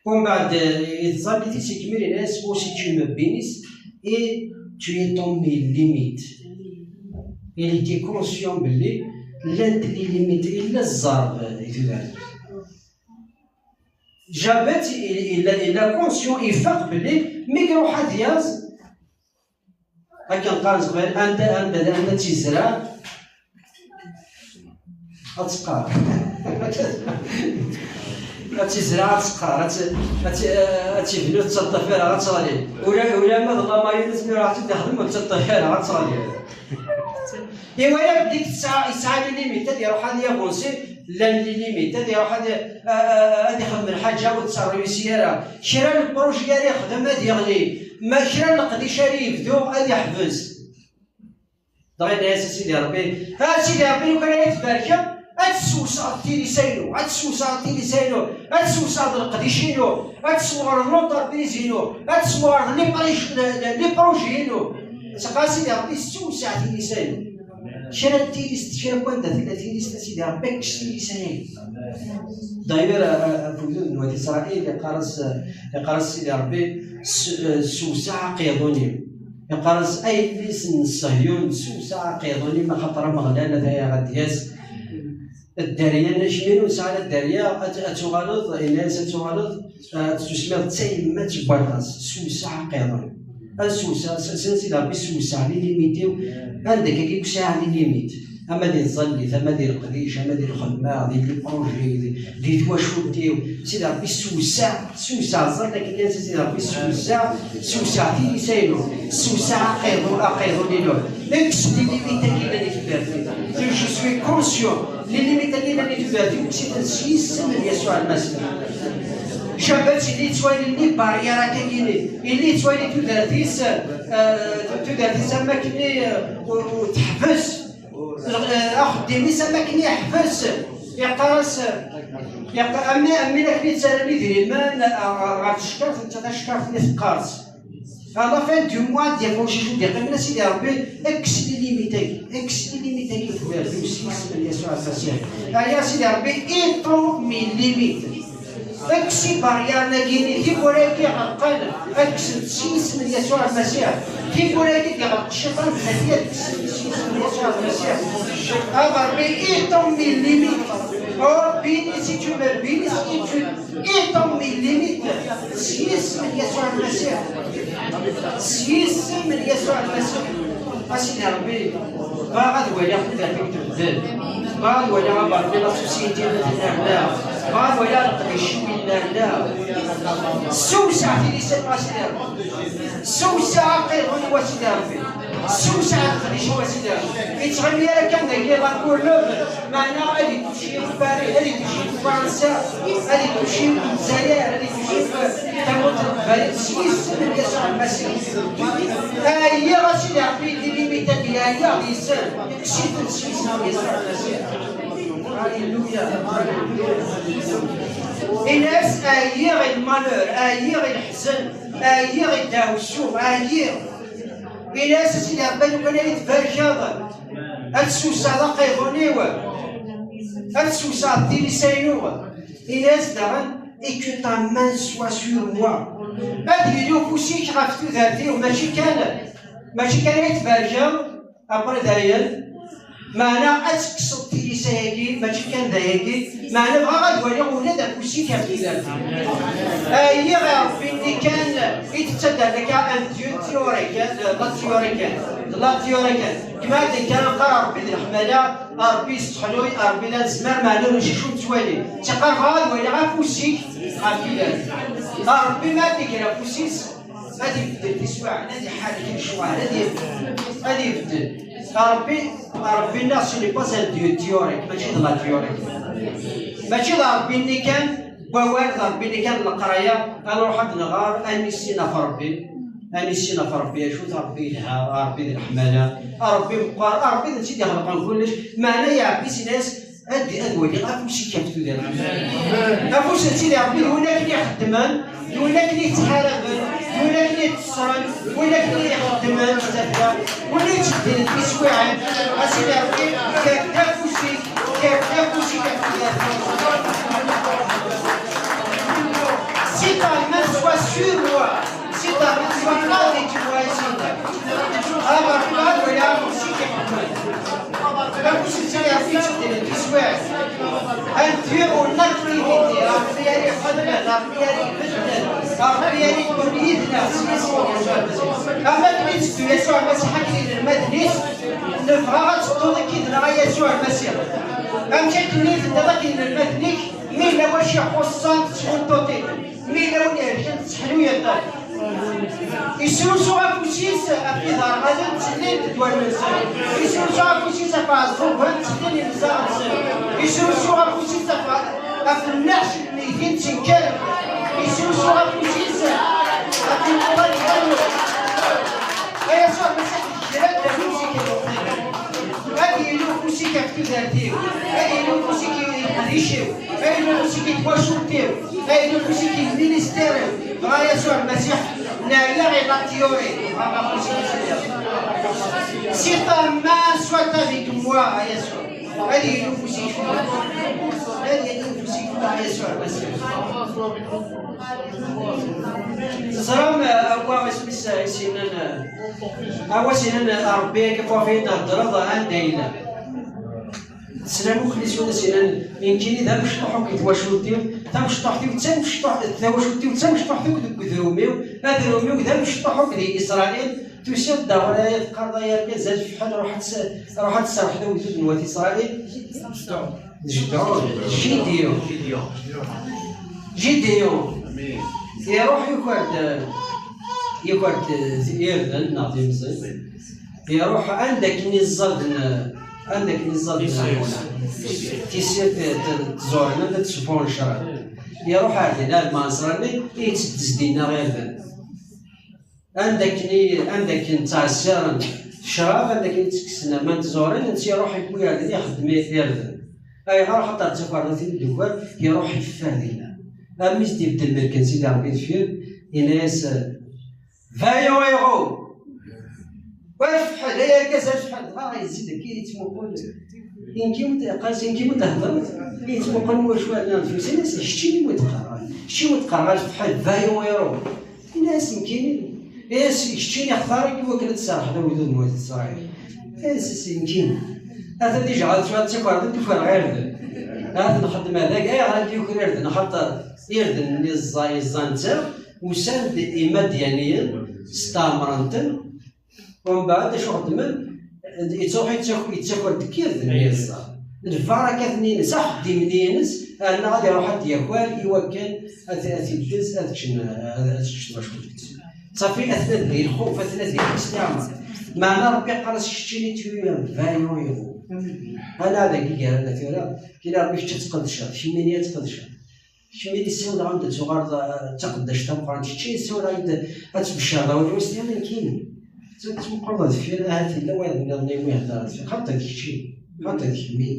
Umbeɛd, eh, i tẓallit-is ikemmel, yenna-yas, oh, si tu me bénis, et tu es dans mes limites. Il était conscient belli llant les limites, illa zzerb di tudert. Jabet, il, il, il a conscient, ifaq belli mi iruḥ ad yaẓ, akken qqaren s teqbaylit, anda, anda, anda tt-izreɛ, ad teqqar. Ad tt-izreɛ, ad teqqar. Ad tt-, ad tt-, ad tt-ibnu, ad tettaṭṭaf ara, ad teɣli. Ula, ula ma d la mayonnaise, mi ruḥ ad tt-id-ixdem, ur tettaṭṭaf ara, ad teɣli. Iwala belli tesɛa, yesɛa les limites, ad iruḥ ad yavansi, llan les limites, ad iruḥ ad, a-, a-, ad ixdem lḥaǧa ur tt-réussi ara. Kra n lpruji ara ixdem ad yeɣli, ma kra n leqdic ara yebdu ad yeḥbes. Dɣa yenna-yas a Sidi Ṛebbi, a Sidi Ṛebbi, lukan ay tbarkeḍ, ad tessewseɛeḍ tilisa-inu, ad tessewseɛeḍ tilisa-inu, ad tessewseɛeḍ leqdic-inu, ad tesmeɣreḍ l'entreprise-inu, ad tesmeɣreḍ les proj-, les, les projets-inu. Teqqar a Sidi Ṛebbi, ssewseɛ tilisa-inu. Kra n tilist, kra n wanda tella tilist, a Sidi Ṛebbi, kkes tilisa-inu. D'ailleurs, a, a, agdud n wat Isṛayil, iqqar-as, iqqar-as Sidi Ṛebbi, s-, ssewseɛ aqiḍun-iw. Iqqar-as, ay yelli-s n Ṣehyun, ssewseɛ aqiḍun-im, axaṭer Ameɣlal ata-ya ad d-yas. Dderya n acmir ur nesɛi ara dderya, ad, ad tuɣaleḍ, yenna-yas ad tuɣaleḍ, ad tessusmeḍ d tayemmat n waṭas, ssewseɛ aqiḍun. Ad ssewseɛ, s-, s-, Sidi Ṛebbi ssewseɛ les limites-iw, anda akka i sɛiɣ les limites. Ama di tẓallit, ama di leqdic, ama di lxedma, di les projets, di, di twacult-iw. Sidi Ṛebbi ssewseɛ, ssewseɛ, ẓẓallit akken kan, Sidi Ṛebbi ssewseɛ, ssewseɛ tilisa-inu, ssewseɛ aqiḍun, aqiḍun-inu. Kkes les limites-agi llan di tudert-iw. Je suis conscient, les limites-agi llan di tudert-iw, kkes-iten s yisem n Yasuɛ Lmasiḥ. Jabet, yella yettwali les barrières-agi-ni, yella yettwali tudert-is, eh, tudert-is am wakken, eh, ur, ur teḥbes. Axeddim-is am akken yeḥbes, yeqqar-as, yeqqar, am, am win akken yettarran idrimen ɣer teckart, netta tacekkart-nni teqqers. À la fin du mois, ad d-yaf ucic ur d-yeqqim ara, Sidi Ṛebbi, kkes les limites-agi, kkes les limites-agi, ur d-yeqqim ara, s yisem n Yasuɛ Lmasiḥ. Aya, Sidi Ṛebbi, étends mes limites. Kkes ibarrières-agi, tiwwura-agi iɣelqen, ad kksent s yisem n Yasuɛ Lmasiḥ. Tiwwura-agi d-iɣelq cciṭan, ad kksen s yisem n Yasuɛ Lmasiḥ. A Ṛebbi, étends mes limites. Oh, bénis si tu veux, bénis si tu veux. Étends mes limites. S yisem n Yasuɛ Lmasiḥ. S yisem n Yasuɛ Lmasiḥ. A Sidi Ṛebbi, bɣiɣ ad waliɣ tudert-iw tbeddel. Bɣiɣ ad waliɣ aberbi la société n tennerna. Bɣiɣ ad waliɣ leqdic-iw yennerna. Sewseɛ tilisa-iw a Sidi Ṛebbi. Sewseɛ aqiḍun-iw a Sidi Ṛebbi. Sewseɛ leqdic-iw a Sidi Ṛebbi. Yettɣimi ara kan dagi la couleur. Meɛna ad ittucci Paris, ad ittucci Fransa, ad ittucci Lezzayer, ad ittucci tamurt n Leqbayel s yisem n Yasuɛ Lmasiḥ. Ɛyiɣ a Sidi Ṛebbi, di limit-agi, ɛyiɣ di-sen. Kkes-iten s yisem n Yasuɛ Lmasiḥ. Alléluia. Ini-as ɛyiɣ i lmalheur, ɛyiɣ i leḥzen, ɛyiɣ i ddeɛwessu, ɛyiɣ. Ini-as a Sidi Ṛebbi, lukan ay tbarkeḍ, ad tessewsaɛeḍ aqiḍun-iw, ad tessewsaɛeḍ tilisa-inu. Ini-as daɣen, et que ta main soit sur moi. Ad yili ufus-ik ɣef tudert-iw, mačči kan, mačči kan ay tbarkeḍ, après dayen, meɛna ad tekkseḍ tilisa-agi, mačči kan d ayagi, meɛna bɣiɣ ad waliɣ ula d afus-ik ɣef tudert-iw. Ɛyiɣ i Ṛebbi-nni kan i d-yettaddren akka un Dieu théorique, d la théorie kan, d la théorie kan. Kma ad d-nekker ad neqqar Ṛebbi d leḥmala, Ṛebbi yesseḥluy, Ṛebbi d anezmar, meɛna ulac acu nettwali. Ttiqar bɣiɣ ad waliɣ afus-ik ɣef tudert. Ṛebbi ma ad d-iger afus-is, ad ibeddel tiswiɛin, ad iḥerrek lecɣal, ad ibeddel, ad ibeddel. Ṛebbi, Ṛebbi-nneɣ, ce n'est pas un Dieu théorique, mačči d la théorie. Mačči d Ṛebbi-nni kan n wawal, d Ṛebbi-nni kan n leqraya, ad nṛuḥ ad nɣer, ad nissin ɣef Ṛebbi, ad nissin ɣef Ṛebbi, acu-t Ṛebbi yelha, Ṛebbi d leḥmala, Ṛebbi meqqer, Ṛebbi d netta i d-ixelqen kullec, meɛna iɛebbi-s, ini-as, Ad, ad waliɣ afus-ik ɣef tudert. Afus n Sidi Ṛebbi, d win akken ixeddmen, d win akken yettḥaraben, d win akken yettṣefren, d win akken ixeddmen, d win yettbeddlen tiswiɛin. A Sidi Ṛebbi, kker-d afus-ik, kker-d afus-ik ɣef tudert. Si ta main soit sur moi. Si ta main soit là, dit-moi ici. Aberkan wala afus-ik iḥemmel. Afus n Sidi Ṛebbi yettbeddil tiswiɛin. Un Dieu en activité. Ṛebbi ara ixedmen, Ṛebbi ara ibeddel, Ṛebbi ara yeddu yid-neɣ s yisem n Yasuɛ Lmasiḥ. Am akken i yetteddu Yasuɛ Lmasiḥ akked inelmaden-is, nebɣa ad tedduḍ akked-neɣ a Yasuɛ Lmasiḥ. Amek akken i teddiḍ akked inelmaden-ik, mi yella wacu ixuṣṣen tesgunṭuḍ-it. Mi yella win ihelken, tesseḥluyeḍ-t. Isrusu afus-is ɣef iderɣalen, ttellint-d wallen-nsen. Isrusu afus-is ɣef Iɛeẓẓugen, ttellin imeẓẓaɣ-nsen. Isrusu afus-is ɣef, ɣef lmeḥc n lmeyytin, ttenkaren. Isrusu afus-is ɣef imuḍan iḥanun. Ay Yasuɛ Lmasiḥ, tger-d afus-ik i lewqama. Ad yili ufus-ik ɣef tudert-iw. Ad yili ufus-ik i leqdic-iw. Ayen ur ttgeɣ twacult-iw, ayen ur ttgeɣ ministère-iw, dɣa Yasuɛ Lmasiḥ, neɛya i la théorie, dɣa ma ur ttgeɣ. Si ta main soit avec moi, a Yasuɛ. Ad yili ufus-ik fell-i. Ad yili ufus-ik fell-i, a Yasuɛ Lmasiḥ. Teẓram, a wa isem-is, a, i s-yennan, a wa s-yennan, a Ṛebbi, akka ɣef i d-theddreḍ, anda yella? Teslam akk-nni s win as-yennan, nekkini d amecṭuḥ akk di twacult-iw, tamecṭuḥt-iw d tamecṭuḥt, tawacult-iw d tamecṭuḥt akk deg udrum-iw, adrum-iw d amecṭuḥ akk di Isṛayil, tusiḍ-d daɣen ay teqqareḍ ay argaz, a lefḥel, ruḥ ad tes-, ruḥ ad tserrḥeḍ i ugdud n wat Isṛayil. D Jedɛun, Gideon. Gideon. Iruḥ yuker-d, yuker-d irden neɣ timẓin. Iruḥ anda akken i ẓẓaden, anda akken i ẓẓaden tissirt, t-, t-, tẓurin, anda ttcebburen ccrab. Iruḥ ar din, ar lmanṣer-nni, i yetteddes dinna irden. Anda akken i, anda akken ttɛeṣṣiren ccrab, anda akken i ttekksen aman tẓurin, netta iruḥ yewwi ar din, ixeddem irden. Ayɣer? Axaṭer d takerḍit i d-tuker, iruḥ iffer dinna. Armi s-d-ibedd lmelk n Sidi Ṛebbi deffir, yenna-yas, Vaillant héros. Wa lefḥel, ay argaz, a lefḥel. Dɣa yezzi-d akka yettmuqul. Inki mu d-, yeqqar-as, inki mu d-thedreḍ, yettmuqul mu wacu ɛni nefsusin, as keččini mu d-qqareɣ. Keččini mu d-qqareɣ a lefḥel, vaillant héros. Ini-as nekkini. Ini-as keččini xtar-ik i wakken ad tserrḥeḍ i wegdud n wat Isṛayil. Ini-as nekkini. Ata déjà ad tura d takerḍa n tuker ɣer irden. Ad nxeddem adeg, ayɣer ad yuker irden? Xaṭer irden-nni ẓẓay, ẓẓan-tt, usan-d Imadyaniyen, steɛmren-ten, umbeɛd acu xeddmen? Yettruḥ yettak-, yettaker deg irden-nni ẓẓan. Lbarakat-nni-ines, axeddim-nni-ines, annaɣ ad iruḥ ad d-yaker i wakken ad, ad t-iddez, ad ččen, ad, ad ččen tmacult. Ṣafi, atnan di lxuf, atnan di listiɛmar. Meɛna Rebbi yeqqar-as keččini tu es un vaillant héros. Ala dagi gar-aneɣ tura, kina Rebbi kečč ad tqedceḍ, kemmini ad tqedceḍ. Kemmini ssawleɣ-am-d ad tuɣaleḍ, eh, d taqeddact tameqqrant, keččini ssawleɣ-am-d ad tbecceṛeḍ awal-iw, s tiɣmi nekkini. Ttmeqqreḍ deffir, ahat yella wayeḍ nniḍen i wi heddreɣ deffir, xaṭi d kečči, xaṭi d kemmi.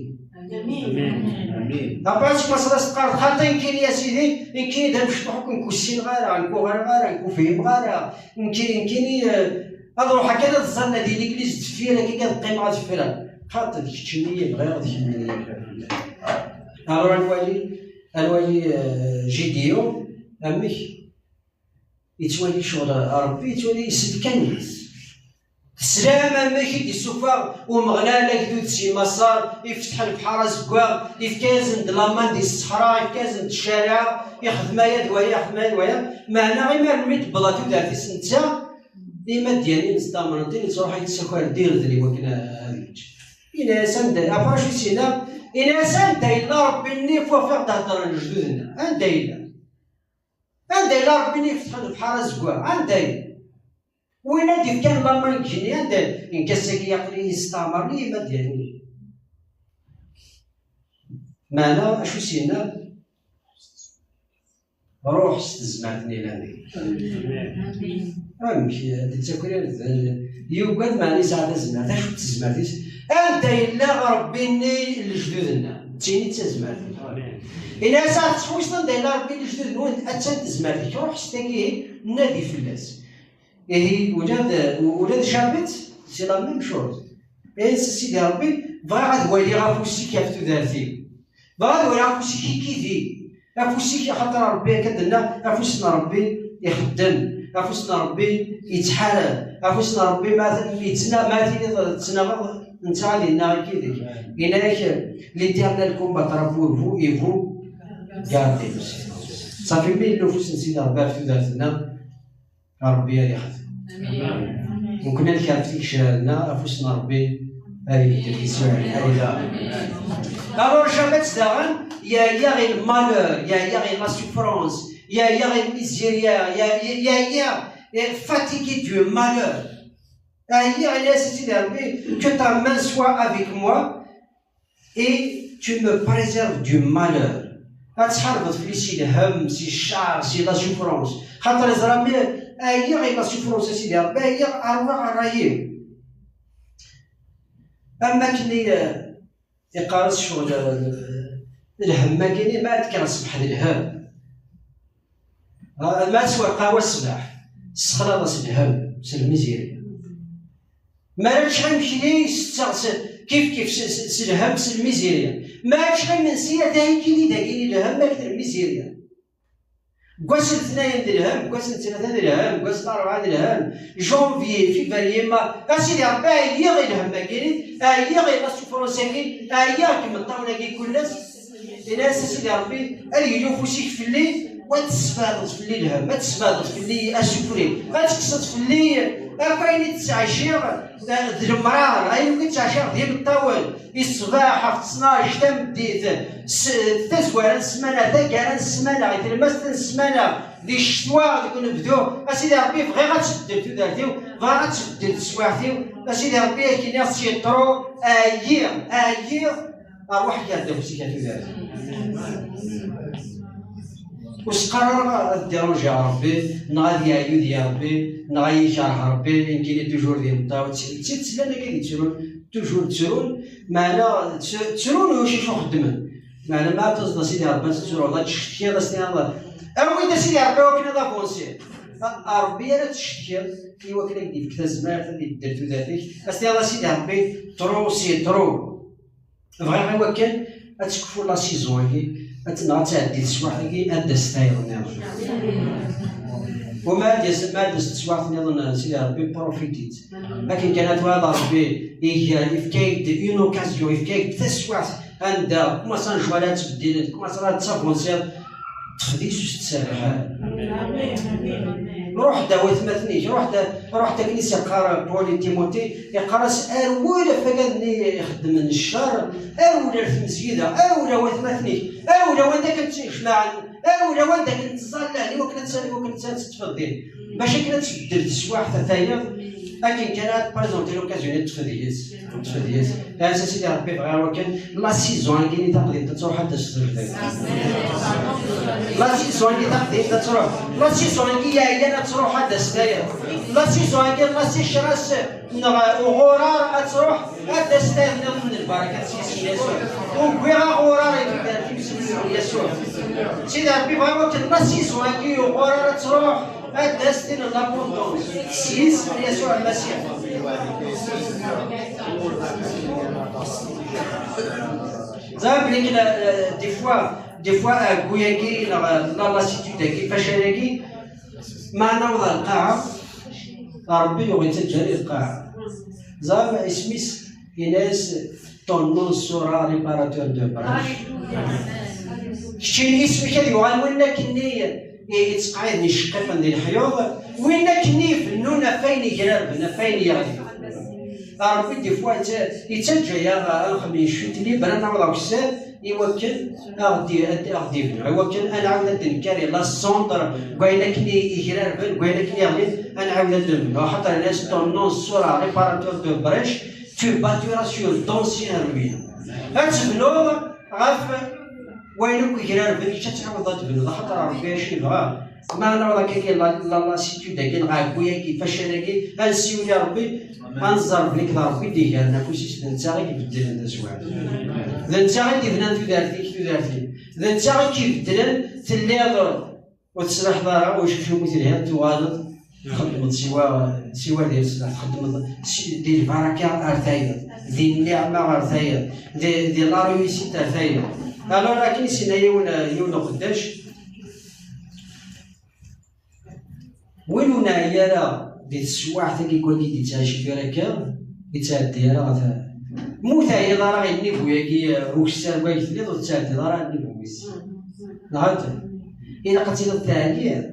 Amin. Après, seg wass-a teqqareḍ, xaṭi nekkini a Sidi, nekkini d amecṭuḥ, ur ken-kussineɣ ara, ur ken-uɣaleɣ ara, ur ken-fhimeɣ ara, nekkini, nekkini, eh, ad ruḥeɣ kan ad ẓẓalleɣ di l'église deffir, akka ad qqimeɣ ad ffreɣ. Xaṭi d keččini i bɣiɣ, d kemmini i bɣiɣ. Alors, ad nwali, ad nwali, eh, Gédéon, amek yettwali ccɣel Ṛebbi, yettwali iselkan-is. Teslam amek i d-isuffeɣ Umeɣlal agdud si Maṣer, ifteḥ lebḥer azeggaɣ, ifka-yasen-d laman di ṣṣeḥra, ifka-yasen-d ccariɛa, ixdem aya d waya, ixdem aya d waya. Meɛna imir mi d-tewweḍ tudert-is netta, Imadyanen stamren-ten, yettruḥ yettaker-d irden i wakken ad yečč. Ini-as anda, après acu i s-yenna? Ini-as anda yella Ṛebbi-nni f wafeɣ d-heddren lejdud-nneɣ? Anda yella? Anda yella Ṛebbi-nni ifetḥen lebḥer azeggaɣ? Anda yella? Win ad d-ifkan laman deg igenni, anda? Nekk ass-agi aql-i yesteɛmer-iyi Imadyanen. Meɛna acu i s-yenna? Ruḥ s tezmert-nni yellan deg-k. Amek, ad d-yettaker irden? Yugad, meɛna yesɛa tazmert. Acu d tezmert-is? Anda yella Ṛebbi-nni n lejdud-nneɣ? D tin i d tazmert-ik. Ini-as, ad tettḥewwiseḍ anda yella Ṛebbi n lejdud-nwen, attan tezmert-ik. Ruḥ s tagi, nadi fell-as. Ihi, ula d, ula d Jabez, c'est la même chose. Ini-as, a Sidi Ṛebbi, bɣiɣ ad waliɣ afus-ik ɣef tudert-iw. Bɣiɣ ad waliɣ afus-ik i yidi. Afus-ik, axaṭer Ṛebbi akka d-tenna, afus n Ṛebbi ixeddem, afus n Ṛebbi yettḥarab, afus n Ṛebbi ma yettna-, ma tiliḍ tettnaɣeḍ, netta ad yennaɣ yid-k. Yenna-yak, l'Éternel combattra pour vous et vous gardez. Ṣafi, mi yella ufus n Sidi Ṛebbi ɣef tudert-nneɣ, Ṛebbi ad ixdem. Amin. Nekkni ad nkerref tigecrar-nneɣ, afus n Ṛebbi ad ibeddel tiswiɛin. Alors, Jabez daɣen, yeɛya i le malheur, yeɛya i la souffrance, yeɛya i le misère, yeɛya, yeɛya, est fatigué du malheur. Ɛyiɣ, yenna-as i Sidi Ṛebbi, que ta main soit avec moi, et tu me préserves du malheur. Ad tḥarbeḍ fell-i si lhemm, si ccer, si la souffrance. Xaṭer yeẓra mi ɛyiɣ i la souffrance, a Sidi Ṛebbi, ɛyiɣ, ṛwiɣ ṛṛay-iw. Am wakken i, eh, iqqar-as ccɣel, eh, lhemm-agi-ni, ma ad kkreɣ ṣṣbeḥ d lhemm. Ah, ma ad sweɣ lqahwa ṣṣbeḥ, ssexlaḍ-as lhemm s lmizirya. Mi ara ččeɣ imekli, setteɣ s, kif kif s, s, s lhemm, s lmizirya. Mi ara ččeɣ imensi, ata ikili dagi lhemm akked lmizirya. Deg wass n letnayen d lhemm, deg wass n ttlata d lhemm, deg wass n larebɛa d lhemm, janvier, février, mars, a Sidi Ṛebbi, ɛyiɣ i lhemm-agi, ɛyiɣ i la souffrance-agi, ɛyiɣ deg imeṭṭawen-agi kullas. Ini-as, a Sidi Ṛebbi, ad yili ufus-ik fell-i, u ad tesbeɛdeḍ fell-i lhemm, ad tesbeɛdeḍ fell-i asufri, ad tekkseḍ fell-i akk ayen i d-ttɛiciɣ, eh, d lemraṛ, ayen akk i d-ttɛiciɣ d imeṭṭawen, i ṣṣbeḥ, ɣef ttnac, tameddit, s-, tazwara n ssmana, taggara n ssmana, i tlemmast n ssmana, di ccetwa, deg unebdu, a Sidi Ṛebbi, bɣiɣ ad tbeddel tudert-iw, bɣiɣ ad tbeddel teswiɛt-iw, a Sidi Ṛebbi, akken i ɣ-tt-yeṭṭru, ɛyiɣ, ɛyiɣ, Ṛwaḥ gar-d afus-ik a tudert. Ur s-qqar ara ad ddiṛujiɣ Ṛebbi, neɣ ad yeɛyu deg-i Ṛebbi, neɣ ad yi-ikerh Ṛebbi, nekkini toujours d imeṭṭawen. D tidet llan akka i yettrun, toujours ttrun, meɛna tt-, ttrun ulac acu xeddmen. Meɛna ma ad taẓeḍ a Sidi Ṛebbi ad tettruḍ, ad tcetkiḍ, ad s-tiniḍ, awi-d a Sidi Ṛebbi akken ad avansiɣ. Ṛebbi ara tcetkiḍ i wakken ad k-d-yefk tazmert ad ibeddel tudert-ik. Ad s-tiniḍ a Sidi Ṛebbi, trop, c'est trop. Bɣiɣ i wakken ad tekfu la saison-agi, ad tt-, neɣ ad tɛeddi teswiɛt-agi, ad d-tas tayeḍ nniḍen. U ma ad d-yas, ma ad d-tas teswiɛt nniḍen, Sidi Ṛebbi, profite-it. Akken kan ad twaliḍ Ṛebbi iga, yefka-ak-d une occasion, yefka-ak-d taswiɛt anda commence ad njwal ad tbeddilent, commence ad tavansiḍ, ṭṭef deg-s ur s-tserreḥ ara. Ruḥ-d a watmaten-ik, ruḥ-d, ruḥ-d akken i s-yeqqar Paul i Timothée, yeqqar-as: "Rwel ɣef wigad-nni ixeddmen ccer, rwel ar tmezgida, rwel a watmaten-ik, rwel a wanda akken ttnejmaɛen, rwel a wanda akken ttẓallan, i wakken ad tt-, i wakken ad tt-teṭṭfeḍ din." Bac akken ad tbeddel teswiɛt a tayeḍ, akken kan ad tprezenti l'occasion i ṭṭef deg-s. Ṭṭef deg-s. Ansa Sidi Ṛebbi bɣiɣ wakken la saison-agi-nni taqdimt ad truḥ ad d-tas tejdidt. La saison-agi taqdimt ad truḥ. La saison-agi yeɛyan ad truḥ ad d-tas tayeḍ. La saison-agi, la sécheresse neɣ uɣurar ad truḥ ad d-tas tayeḍ nniḍen n lbaraka s yisem n Yasuɛ. Ugiɣ aɣurar i tudert-iw s yisem n Yasuɛ. Sidi Ṛebbi bɣiɣ wakken la saison-agi uɣurar ad truḥ ad d-tas tin n l'abondance s yisem n Yasuɛ Lmasiḥ. Ẓriɣ belli la, des fois, des fois, ɛeggu-agi neɣ la lassitude-agi, facal-agi, ma naweḍ ar lqaɛa, Ṛebbi yuɣ yettaǧǧa-d lqaɛa. Ẓriɣ isem-is, yenna-yas: "Ton nom sera réparateur de brèches." Keččini isem-ik ad yuɣal win akken-nni i, i ttqɛiden iceqqiqen di leḥyuḍ, win akken-nni ifennun ɣef wayen igrarben, ɣef wayen yeɣlin. Ṛebbi, des fois, yetta-, yettaǧǧa-yaɣ ad nxemmem une chute libre, ad naweḍ ɣer ukessar, i wakken ad ɣ-d-, ad ɣ-d-ibnu, i wakken ad nɛawed ad d-nekkari la cendre deg wayen akken i, igrarben, deg wayen akken yeɣlin, ad nɛawed ad d-nebnu. Axaṭer yenna-yas: "Ton nom sera réparateur de brèches, tu bâtiras sur d'anciennes ruines." Ad tebnuḍ ɣef wayen akk igrarben, kečč ad tɛawdeḍ ad tebnuḍ, axaṭer Ṛebbi acu yebɣa. Ma naweḍ akka la, la, la lassitude-agi, neɣ ɛeggu-agi, facal-agi, ad nsiwel i Ṛebbi, ad nẓer belli d Ṛebbi i d-igren afus-is, d netta i ibeddlen taswiɛt. D netta i d-ibnan tudert-ik, tudert-iw. D netta i k-ibeddlen, telliḍ ur teslaḥeḍ ara, ur ccucum i telhiḍ, tuɣaleḍ txeddmeḍ siwa, siwa di leslaḥ, txeddmeḍ si, di lbaraka ar tayeḍ, di nniɛma ar tayeḍ, di, di la réussite ar tayeḍ. Alors, akken i s-yenna yiwen, yiwen uqeddac, win ur neɛyi ara di teswiɛt-agi n wagi i d-yettɛici tura akka, ur yettɛeddi ara ɣef, ma ur teɛyiḍ ara i nnivu-agi, eh, ukessar wagi telliḍ, ur tettɛeddiḍ ara nnivu-is. Neɣ anta? Ilaq ad tiliḍ teɛyiḍ.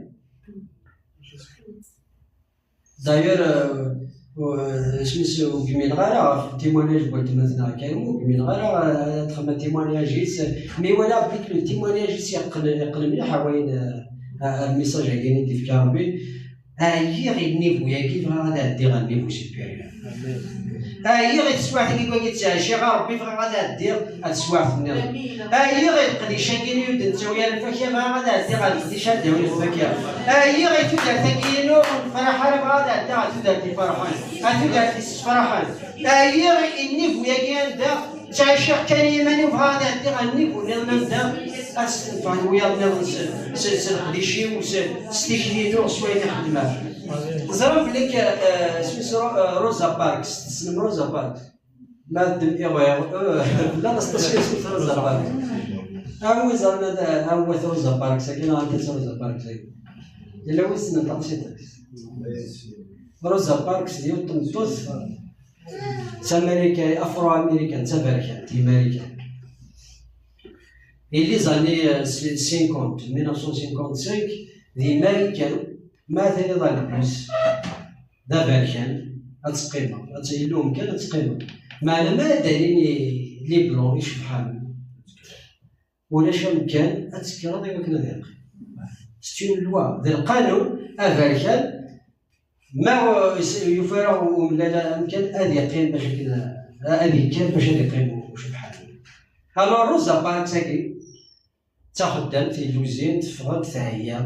D'ailleurs, euh, euh, isem-is ur gmineɣ ara ɣef témoignage n weltma-tneɣ Karim, ur gmineɣ ara, euh, ad txemmem témoignage-is, mi walaɣ belli le témoignage-is yeqqen, yeqqen mliḥ ɣer wayen, euh, ar le message-agi i d-ifka Rebbi. Ɛyiɣ i nnivu-agi, bɣiɣ ad ɛeddiɣ ɣer nnivu supérieur. Ɛyiɣ i teswiɛt-agi n wagi ttɛiciɣ, a Rebbi, bɣiɣ ad ɛeddiɣ ar teswiɛt nniḍen. Ɛyiɣ i leqdic-agi-nni ur d-nettawi ara lfakya, bɣiɣ ad ɛeddiɣ ar leqdic ad d-awiɣ lfakya. Ɛyiɣ i tudert-agi-inu ur nefraḥ ara, bɣiɣ ad ɛeddiɣ ar tudert iferḥen, ar tudert yessefraḥen. Ɛyiɣ i nnivu-agi anda ttɛiciɣ kan i yiman-iw, bɣiɣ ad ɛeddiɣ ar nnivu nniḍen anda ad stenfɛen wiyaḍ nniḍen s, s, s leqdic-iw, s, s tikli-inu, s wayen i xeddmeɣ. Ẓriɣ belli k-, eh, isem-is Ro-, eh, Rosa Parks, tessnem Rosa Parks? Ma d-, iɣ-, iɣ-, eh, la station-is Rosa Parks. Awi ẓer ma d-, awi Rosa Parks-agi, neɣ anta Rosa Parks-agi? Yella wi ssnen taqsiṭ-is? Rosa Parks d yiwet n tmeṭṭut d Tamarikan, afro-américaine, d taberkant, i Marikan. Et les années, euh, cinquante, mille neuf cent cinquante-cinq, di Marikan, ma tiliḍ ɣer lebus, d aberkan, ad teqqimeḍ, ad tt-, yella umkan ad teqqimeḍ. Meɛna ma ad d-alin i, les blancs icebḥen, ulac amkan ad tekkreḍ i wakken ad yeqqim. C'est une loi, d lqanun, aberkan, ma, uh, is-, yufa umellal amkan ad yeqqim bac akken, uh, ad yekker bac ad yeqqim ucebḥan. Alors, Rosa Parks-agi, d taxeddamt, di luzin, teffeɣ-d, teɛya,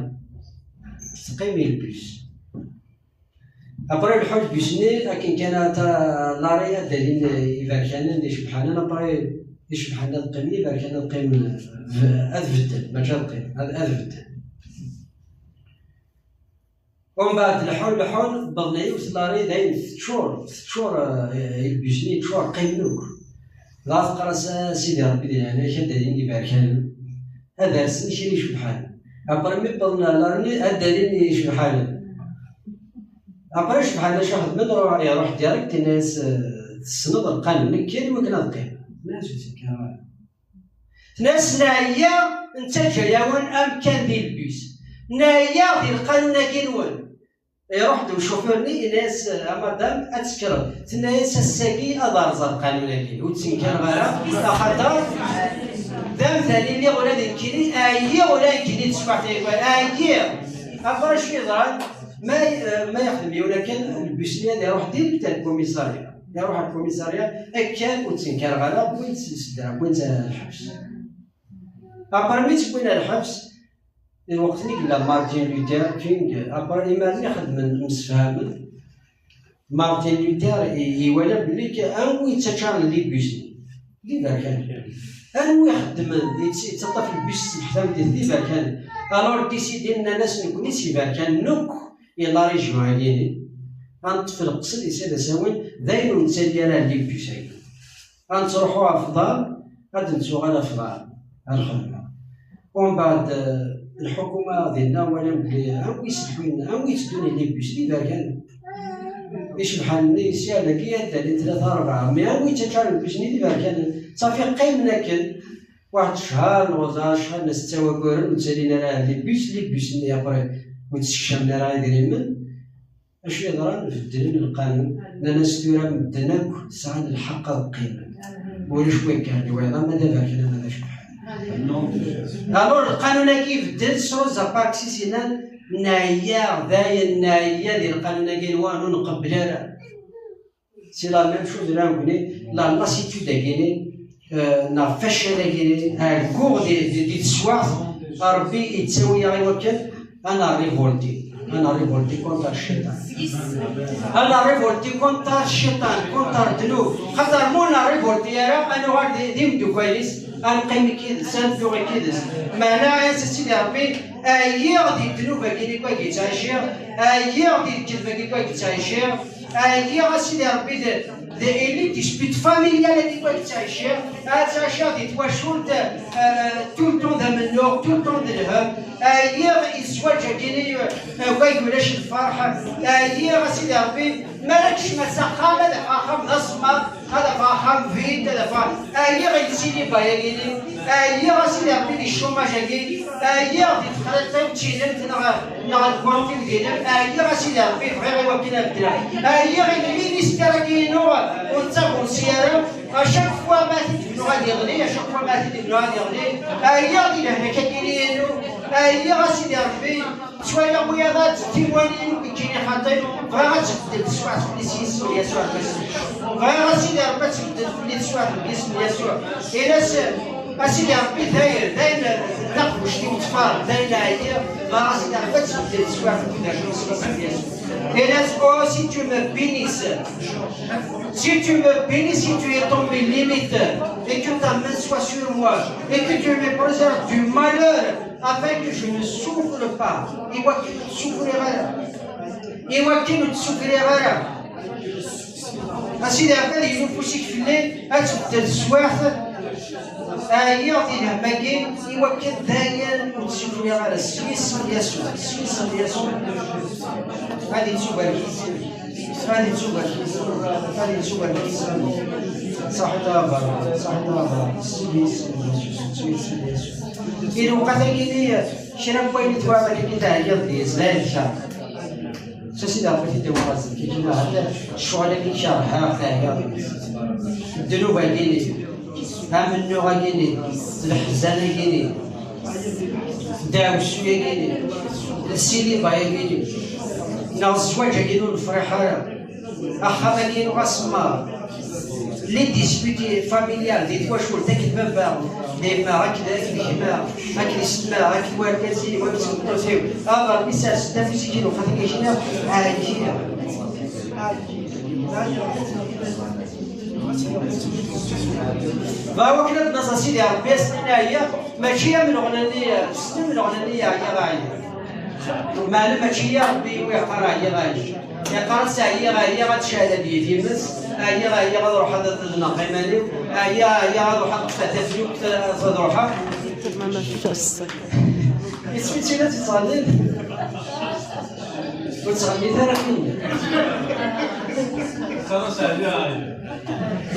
teqqim i lbus. Après, lḥu lbus-nni, akken kan ata l'arrêt ad d-alin iberkanen d icebḥanen, après, icebḥanen ad qqimen, iberkanen ad qqimen, ad bedden, mačči ad qqimen, ad, ad bedden. Umbeɛd leḥḥun, leḥḥun, wwḍen yiwet lari, dayen teččur, teččur, eh, ilbisen-nni yeččur, qqimen akk. Dɣa teqqar-as: "A Sidi Ṛebbi, di leɛnaya-k, ad d-alin iberkanen, ad rsen kra icebḥen." Après mi wwḍen lari-nni, ad d-alin icebḥanen. Après icebḥanen acu xedmen? Ruḥ, iruḥ direct, yenna-yas: "Eh, tessneḍ lqanun, kker iwakken ad qqimeɣ." Tenna-yas: "Ur ttnekkareɣ ara." Tenna-yas: "Neɛya, nettaǧǧa-yawen amkan di lbus. Neɛya di lqanun-agi-nwen." Iruḥ-d ucufur-nni, yenna-yas: "A madam, ad tekkreḍ." Tenna-yas: "Ass-agi ad rẓeɣ lqanun-agi, ur ttenkareɣ ara, axaṭer d amdan-nni ula d nekkini, ɛyiɣ ula d nekkini d teswiɛt-agi, ɛyiɣ." Après acu yeḍran? Ma, ma yexdem yiwen akken, lbus-nni ad iruḥ direct ar lkumisarya. Iruḥ ar lkumisarya, akken ur ttenkareɣ ara, wwin-t s ddreɛ, wwin-t ar lḥebs. Après mi tt-wwin ar lḥebs, lweqt-nni yella Martin Luther King, après imir-nni xedmen, msefhamen. Martin Luther i-, iwala belli k-, anwi yettaččaren libus-nni, d iberkanen. Anwi ixeddmen, yett-, yettaṭṭaf lbus ṣṣbeḥ tameddit, d iberkanen. Alors décidin, nnan-as: "Nekkni s iberkanen akk i la région-agi-nni, ad neṭṭef leqsed, issad asawen, d ayen ur nettali ara libus-agi. Ad nettruḥu ɣef uḍar, ad d-nettuɣal ɣef uḍar, ar lxedma." Umbeɛd, eh, lḥukuma dinna walan belli anwi iselḥuyen, anwi itteddun i libus, d iberkanen. Icebḥanen-nni, sya dagi ad d-alin tlata rebɛa, mais anwi yettaččaren lbus-nni d iberkanen. Safi qqimen akken waḥed ccher neɣ ẓer ccher neɣ setta wagguren, ur ttalin ara libus, libus-nni après ur d-ssekcamen ara idrimen. Acu yeḍran? Beddlen lqanun, nnan-as tura medden akk sɛan lḥeqq ad qqimen. Ulac win kan d wayeḍ, ama d aberkan ama d acebḥan. Alors lqanun-agi ibeddel, s Rosa Parks i s-yennan: "Neɛya, dayen neɛya di lqanun-agi-nwen, ur nqebbel ara." C'est la même chose là, nekkni, la lassitude-agi-nni, eh, neɣ facal-agi-nni, ɛegguɣ di, di, di teswaɛt, Ṛebbi yettawi-aɣ i wakken ad nṛivolti, ad nṛivolti contre cciṭan. Ad nṛivolti contre cciṭan, contre ddnub. Xaṭer ma ur nṛivolti ara, ad nuɣal d, d imeddukal-is, ad neqqim akkid-s, ad neddu akkid-s. Meɛna, a Sidi Ṛebbi, ɛyiɣ di ddnub-agi-nni i wagi ttɛiciɣ, ɛyiɣ di lkedb-agi i wagi ttɛiciɣ, ɛyiɣ, a Sidi Ṛebbi, d, d les disputes familiales-agi i wagi ttɛiciɣ, ad ttɛiciɣ di twacult, euh, tout le temps d amennuɣ, tout le temps d lhemm, ɛyiɣ i zzwaǧ-agi-nni, euh, wagi ulac lferḥ, ɛyiɣ, a Sidi Ṛebbi, mi ara kecmeɣ s axxam, ad afeɣ axxam d asemmaḍ, ad afeɣ axxam vide, ad afeɣ, ɛyiɣ i le célibat-agi-nni, ɛyiɣ, a Sidi Ṛebbi, di chômage-agi, ɛyiɣ di texriṭ-iw d tilemt neɣ, neɣ lkont-iw d ilem, ɛyiɣ, a Sidi Ṛebbi, bɣiɣ i wakken ad beddleɣ. Ɛyiɣ i lministère-agi-inu ur ttagunsi ara, à chaque fois ma t-id-bnuɣ ad yeɣli, à chaque fois ma t-id-bnuɣ ad yeɣli, ɛyiɣ di lehlak-agi-inu, ɛyiɣ, a Sidi Ṛebbi, ttwaliɣ wiyaḍ ad d-tiwali-inu yeǧǧini xaṭi, bɣiɣ ad tbeddel teswiɛt fell-i s yisem n Yasuɛ Lmasiḥ. Bɣiɣ, a Sidi Ṛebbi, ad tbeddel fell-i teswiɛt deg yisem n Yasuɛ. Ini-as, a Sidi Ṛebbi, dayen, dayen, taqbuct-iw tfar, dayen ɛyiɣ, bɣiɣ, a Sidi Ṛebbi, ad tbeddel teswiɛt deg yisem n Yasuɛ. Ini-as, oh, si tu me bénis, si tu me bénis, si tu étends mes limites, et que ta main soit sur moi, et que tu me préserves du malheur, afin que je ne souffre pas. I wakken ur ttsuffriɣ ara. I wakken ur ttsuffriɣ ara. A Sidi Ṛebbi, ad yili ufus-ik fell-i, ad tbeddel teswiɛt. Ɛyiɣ di lhemm-agi, i wakken dayen ur ttsuffriɣ ara. S yisem n Yasuɛ, s yisem n Yasuɛ. Ad ittubarek yisem. Ad ittubarek yisem. Ad ittubarek yisem. Ṣaḥit a Abraham, ṣaḥit a Abraham. S yisem n Yasuɛ, s yisem n Yasuɛ. I lewqat-agi-nni, kra n wayen i twalaḍ akka i teɛyiḍ deg-s, d ayen ccṛeɛ. S Sidi Ṛebbi i t-id-iwweḍ zik, ikken ahat ccɣel-agi kerheɣ, teɛyiḍ deg-s. Ddnub-agi-nni, amennuɣ-agi-nni, leḥzen-agi-nni, ddeɛwessu-agi-nni, lsiliba-agi-nni, neɣ zzwaǧ-agi-nni ur nefriḥ ara. Axxam-agi-inu asemmaḍ. Les disputes familiales di twacult, akked baba, d yemma, akked, akked gma, akked yessetma, akked wergaz-iw, akked tmeṭṭut-iw. Aḍar mi sers-d afus-ik i lewqat-agi kra, ɛyiɣ. Bɣiɣ wakken ad d-naẓ a Sidi Ṛebbi, ass-nni ɛyiɣ, mačči am leɣna-nni, s am leɣna-nni ɛyiɣ, ɛyiɣ. Meɛna mačči i Ṛebbi i yeqqar ɛyiɣ, ɛyiɣ. Yeqqar-as ɛyiɣ, ɛyiɣ, ad tecɛel ad yili times, ɛyiɣ, ɛyiɣ, ad ruḥeɣ ad ḍelmeɣ iman-iw, ɛyiɣ, ɛyiɣ, ad ruḥeɣ ad ṭṭfeɣ taflukt, ad ruḥeɣ. Iswi-tt-in ad tettɣennin. Ur ttɣennit ara akken.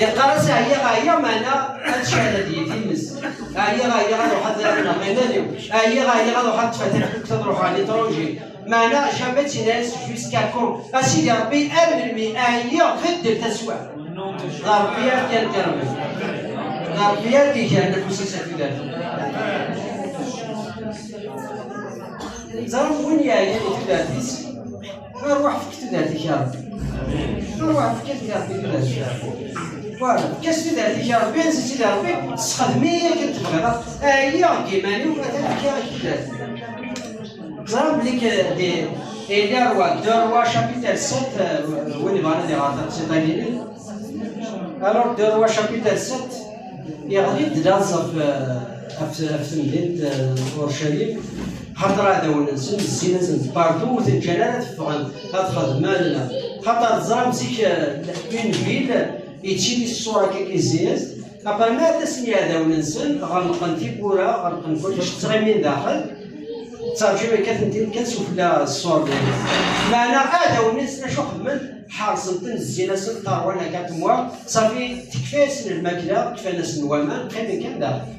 Yeqqar-as ɛyiɣ, ɛyiɣ, meɛna ad tecɛel ad yili times. Ɛyiɣ, ɛyiɣ, ad ruḥeɣ ad ḍelmeɣ iman-iw. Ɛyiɣ, ɛyiɣ, ad ruḥeɣ ad ṭṭfeɣ taflukt, ad ruḥeɣ à l'étranger. Meɛna jamais, ttini-as jusqu'à quand? A Sidi Ṛebbi, ar melmi? Ɛyiɣ, beddel taswiɛt. D Ṛebbi ara k-yerren. D Ṛebbi ara k-yerren afus-is ɣef tudert. Teẓram win yeɛyan i tudert-is, ṛwaḥ efk tudert-ik a Ṛebbi. Ṛwaḥ efk-as i Ṛebbi tudert-ik. Voilà, efk-as tudert-ik a Ṛebbi, ansi Sidi Ṛebbi, sexdem-iyi akken tebɣiḍ. Ɛyiɣ deg iman-iw, atan efkiɣ-ak tudert. Teẓram belli k-, di, di Les Rois, deux Rois chapitre sept, euh, win yebɣan ad iɣer taqsiṭ-agi. Alors, deux Rois chapitre sept, yeɣli-d laẓ ɣef, euh, ɣef, ɣef temdint, euh, Urcalim, xaṭer aɛdawen-nsen zzin-asen partout, ur ten-ǧǧan ara ad ffɣen, ad xedmen. Xaṭer teẓram zik, euh, une ville, yettili ṣṣura akka zzin-as, après ma ad asen yiɛdawen-nsen, ɣelqen tiwwura, ɣelqen kullec, ttɣimin daxel, ttarǧun akka ten-tin kan sufella ṣṣur-nni. Meɛna aɛdawen-nsen acu xedmen? Ḥerṣen-ten, zzin-asen, ṭerwan akka temwa, ṣafi, tekfa-yasen lmakla, kfan-asen waman, qqimen kan daxel.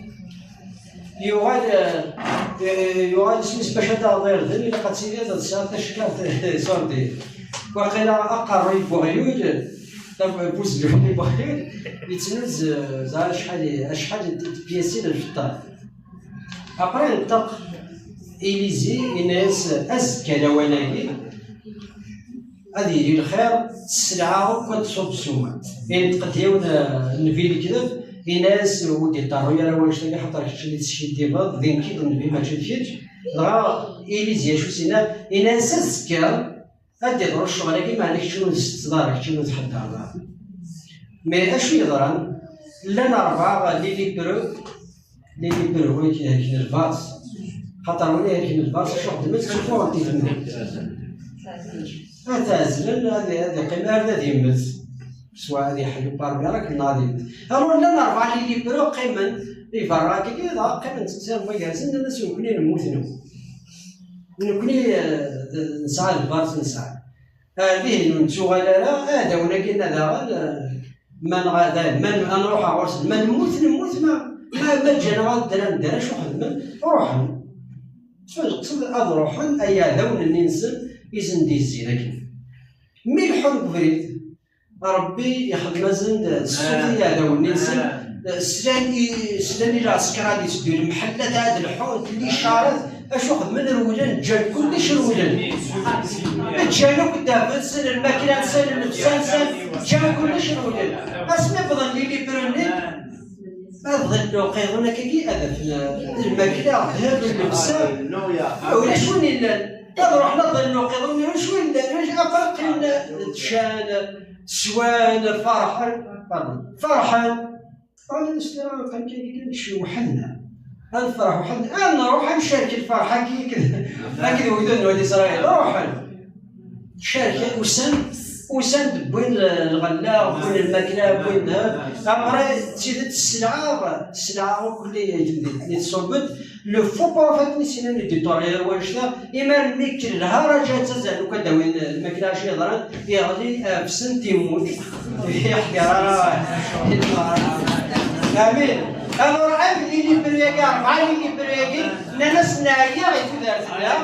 Yuɣal, eh, yuɣal isem-is bac ad taɣeḍ irden, ilaq ad tiliḍ ad tesɛiḍ tacekkart ṣurdi. Waqila aqerruy n weɣyul, tabuzellun n weɣyul, yettnuz, eh, ẓer acḥal i, acḥal n tpyasin n lfeṭṭa. Après, yenṭeq Ilizi, yenna-yas, azekka lawan-agi, ad yili lxir, sselɛa akk ad tṣubb ssuma. Yenṭeq-d yiwen, eh, nnbi lekdeb, yenna-yas, ur d-iṭerru ara wannect-agi, xaṭer kečč i d-teskiddibeḍ, d nekk i d nnbi, mačči d kečč. Dɣa Ilizi acu s-yenna? Yenna-yas, azekka ad d-iḍru ccɣel-agi, meɛna kečč ur tsetteḍ ara, kečč ur tḥeddreḍ ara. Mais acu yeḍran? Llan rebɛa les lépreux, les lépreux, win ihelken lberṣ. Xaṭer win ihelken lberṣ, acu xedmen? Ttsufuɣen-t i temdint. Ad t-ɛezlen, ad, ad iqqim arma ad yemmet. Swa ad yeḥlu parmi akken neɣ ad yemmet. Alors, llan rebɛa les lépreux qqimen, di berra akkagi, dɣa qqimen ttqesiren wayersen, nnan-as, nekkni nemmut, nemmut. Nekkni, eh, d-, nesɛa lberṣ, nesɛa. Ar dihin ur nettuɣal ara, aɛdawen-agi-nni daɣen, eh, ma nɣa-, da-, ma n-, ad nruḥ ɣur-sen, ma nemmut, nemmut, ma, ma, ma ǧǧan-aɣ ad ddren, ddren, acu xedmen? Ruḥen. Ttfeqsen ad ruḥen, ay iɛdawen-nni-nsen i sen-d-yezzin akken. Mi leḥḥun deg ubrid, Ṛebbi ixdem-asen-d ṣṣut i yiɛdawen-nni-nsen, slan i, slan i lɛesker ad yetteddu, lemḥellat ad leḥḥunt, licarat, acu xedmen? Rewlen, ǧǧan kullec, rewlen. Ǧǧan akk ddheb-nsen, lmakla-nsen, llebsa-nsen, ǧǧan kullec, rewlen. Asmi wwḍen les lépreux-nni, ad ḍillen uqiḍun akkagi, ad afen lmakla, ddheb, llebsa. Ulac win illan. Ad ruḥen ad ḍillen uqiḍun, ulac win illan, ulac, après qqimen, ččan, swan, ferḥen, pardon, ferḥen. Qalen s tira, qan kan kan cewḥen. Ad nefreḥ weḥd-, ad nruḥ ad ncerk lferḥ-agi akked, akked wegdud n Wat Isṛayil. Ruḥen. Cerken, usan, usan-d, wwin l-, lɣella, wwin lmakla, wwin ddheb. Après, d tidet, sselɛa, sselɛa akk-nni i temdint-nni tṣubb-d. Le faux prophète-nni s-yennan i d-iṭṭur ɣer wannect-a, imar mi yekker lharaǧa, ttazzalen akk ad d-awin lmakla, acu yeḍran, yeɣli, ɛefsen-t, yemmut. Yeḥder ara. Amin. Alors, am les lépreux-agi, rebɛa les lépreux-agi, nnan-as, neɛya i tudert-nneɣ,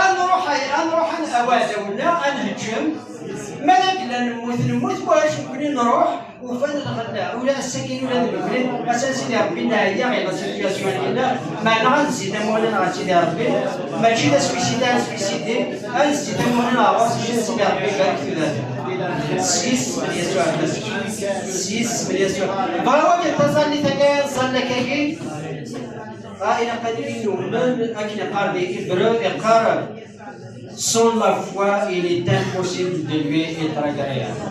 ad nruḥ, ad nruḥ ad, a waɛdaw-nneɣ, ad nheǧǧem. Ma d akken nemmut, nemmut, wac nekkni nruḥ, ufan lɣella. Ula ass-agi ula d nekkni, ass-a Sidi Ṛebbi neɛya i la situation-agi-nneɣ, meɛna ad nezzi tamuɣli-nneɣ ɣer Sidi Ṛebbi, mačči d asuicide, ad nesuicidi, ad nezzi tamuɣli-nneɣ ɣur-s, mačči d Sidi Ṛebbi ibarek tudert. S yisem n Yasuɛ Lmasiḥ. S yisem n Yasuɛ. Bɣiɣ ad taẓallit-agi, ẓẓallit-agi. Ah, ilaq ad nili numen, akken iqqar di Hébreu, iqqar, sans la foi, il est impossible de lui être agréable.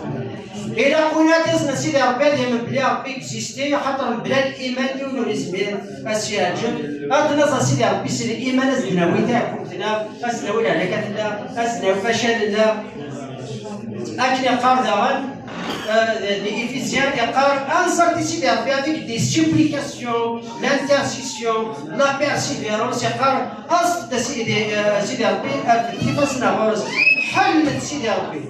Ilaq win ad d-yasen a Sidi Ṛebbi ad yamen belli Ṛebbi existe, axaṭer mebla liman yiwen ur yezmir ad s-yeɛǧeb. Ad d-naẓ a Sidi Ṛebbi s liman, ad s-d-nawi taɛkumt-nneɣ, ad s-nawi lehlakat-nneɣ, ad s-nawi facal-nneɣ. Akken yeqqar daɣen, euh, di Éphésiens, yeqqar, ad nṣalli Sidi Ṛebbi avec des supplications, l'intercession, la persévérance, yeqqar, aẓet-d a Sidi, euh, Sidi Ṛebbi, rfed ifassen-nneɣ ɣur-s, ḥellet Sidi Ṛebbi,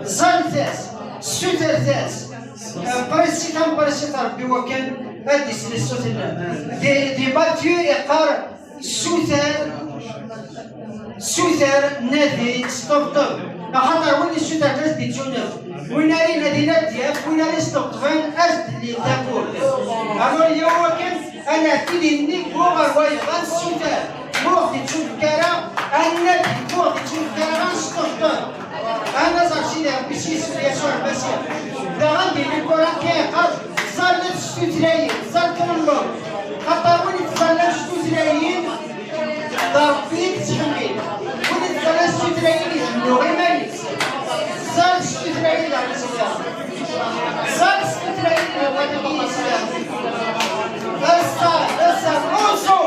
ẓallet-as, ssutret-as, euh, prinsit am prinsit Ṛebbi wakken ad d-isel ṣṣut-nneɣ. Di, di Matthieu yeqqar, Suter, suter, nadi, sṭebṭeb. Axaṭer win yessutren ad s-d-ittunef. Win ara inadin ad d-yaf, win ara yesṭebṭben ad s-d-llin tawwurt. Alors, yyaw wakken ad nɛeddi di nnig ɣer wayeḍ, ad nessuter. Ma ur ɣ-d-ittunefk ara, ad nadi, ma ur ɣ-d-ittunefk ara, ad nesṭebṭeb. Ad naẓ ɣer Sidi Ṛebbi s yisem n Yasuɛ Lmasiḥ. Daɣen di Lkuranti yeqqar, ẓallet s tutlayin, ẓallet en langue. Xaṭer win yettẓallan s tutlayin, d Ṛebbi i yettḥemmil. Win yettẓallan s tutlayin, ijennu iman-is. Ẓallet s tutlayin, a Lmasiḥ. Ẓallet s tutlayin, a Lmasiḥ. Aẓ-, aẓ-, uẓu.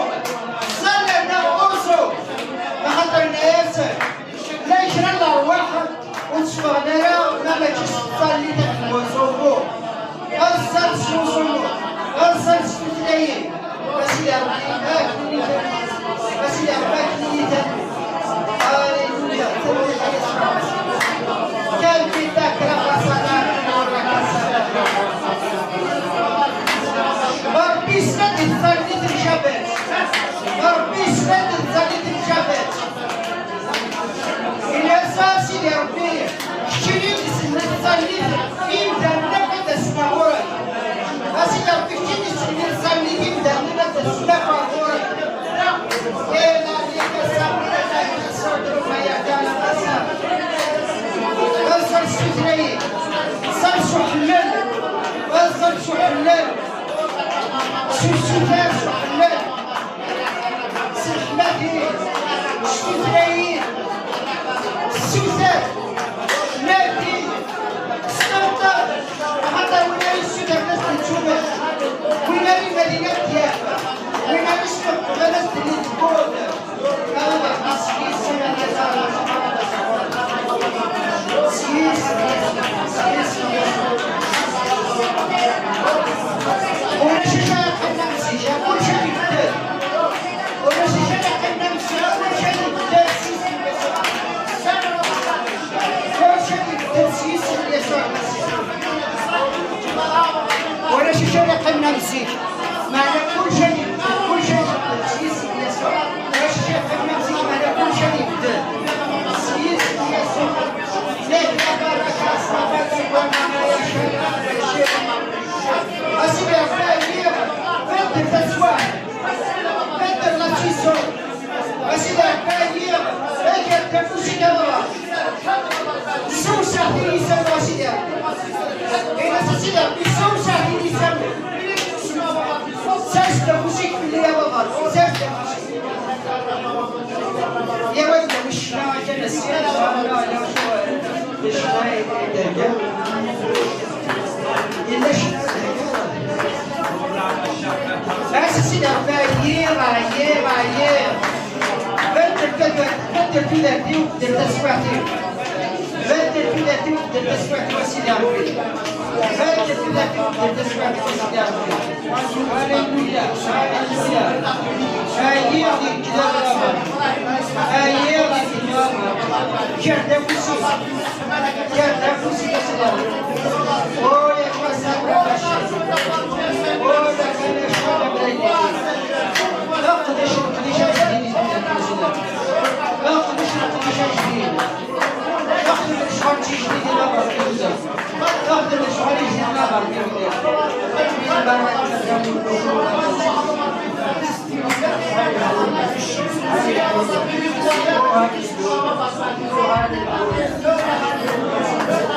Ẓallen neɣ uẓu. Axaṭer yenna-yas, llan kra n lerwaḥ ur tteffɣen ara ma mačči s tẓallit akked wuẓumu. Aẓ-, aẓ-, s wuẓumu, aẓ-, aẓ-, s tutlayin. A Sidi Ṛebbi, akken i-, a Sidi Ṛebbi, akken i-, Alléluia. Quel pita que la pasada, Ṛebbi yesla-d i tẓallit n Jabez. Ṛebbi yesla-d i tẓallit n Jabez. Ini-as a Sidi Ṛebbi, keččini i d-isellen i tẓallit, imdanen akk ad d-asen ɣur-k. A Sidi Ṛebbi, keččini i d-isellen i tẓallit, imdanen ad d-asen akk ɣur-k. Ila lika sabra laka sudru ma yadana masa. Azal s tutlayin, azal s uḥellel, azal s uḥellel, s usuter s uḥellel. S leḥmadi, s tutlayin, s suter, nadi, s ṭṭenṭer, axaṭer win ara yessutren ad s-d-ittumen, win ara inadin ad d-yaf, win ara yesṭebṭben ad s-d-tili tewwurt. Ulac acu ara yeqqnen am zik, kullec ad ibeddel. Ulac acu ara yeqqnen am zik, kullec ad ibeddel s yisem n Yasuɛ. Kullec ad ibeddel s yisem n Yasuɛ Lmasiḥ. Ulac acu ara yeqqnen am zik, meɛna kullec ad ibeddel, kullec ad ibeddel s yisem n Yasuɛ. Ulac acu ara yeqqnen am zik, meɛna kullec ad ibeddel s yisem n Yasuɛ. A Sidi Ṛebbi, ɛyiɣ, beddel taswiɛt, beddel la situation. A Sidi Ṛebbi, ɛyiɣ, akker-d afus-ik ad ɣreɣ. Sewseɛ tilisa-w, a Sidi Ṛebbi. Ini-as a Sidi Ṛebbi, sewseɛ tilisa-w. Sers-d afus-ik fell-i, a Baba, sers-d afus-ik. Yaw ad nawi ccna akka n ssir, ccna, ccna, ccna. Yella ccna. As-, a Sidi Ṛebbi, ɛyiɣ, ɛyiɣ, ɛyiɣ. Beddel, beddel, beddel tudert-iw, beddel taswiɛt-iw. Beddel tudert-iw, beddel taswiɛt-iw, a Sidi Ṛebbi. Beddel tudert-iw, beddel taswiɛt-iw, a Sidi Ṛebbi. Aleluya, aleluya. Ɛyiɣ di ddel a Baba. Ɛyiɣ di ddel a Baba. Kker-d afus-ik. Kker-d afus-ik a Sidi Ṛebbi. Oh, ya kma sabra bac. Oh, la kana shada braydi. Aqdec, aqdec ajdid. Aqdec, aqdec ajdid. Aqdec, aqdec ajdid. Aqdec, aqdec ajdid.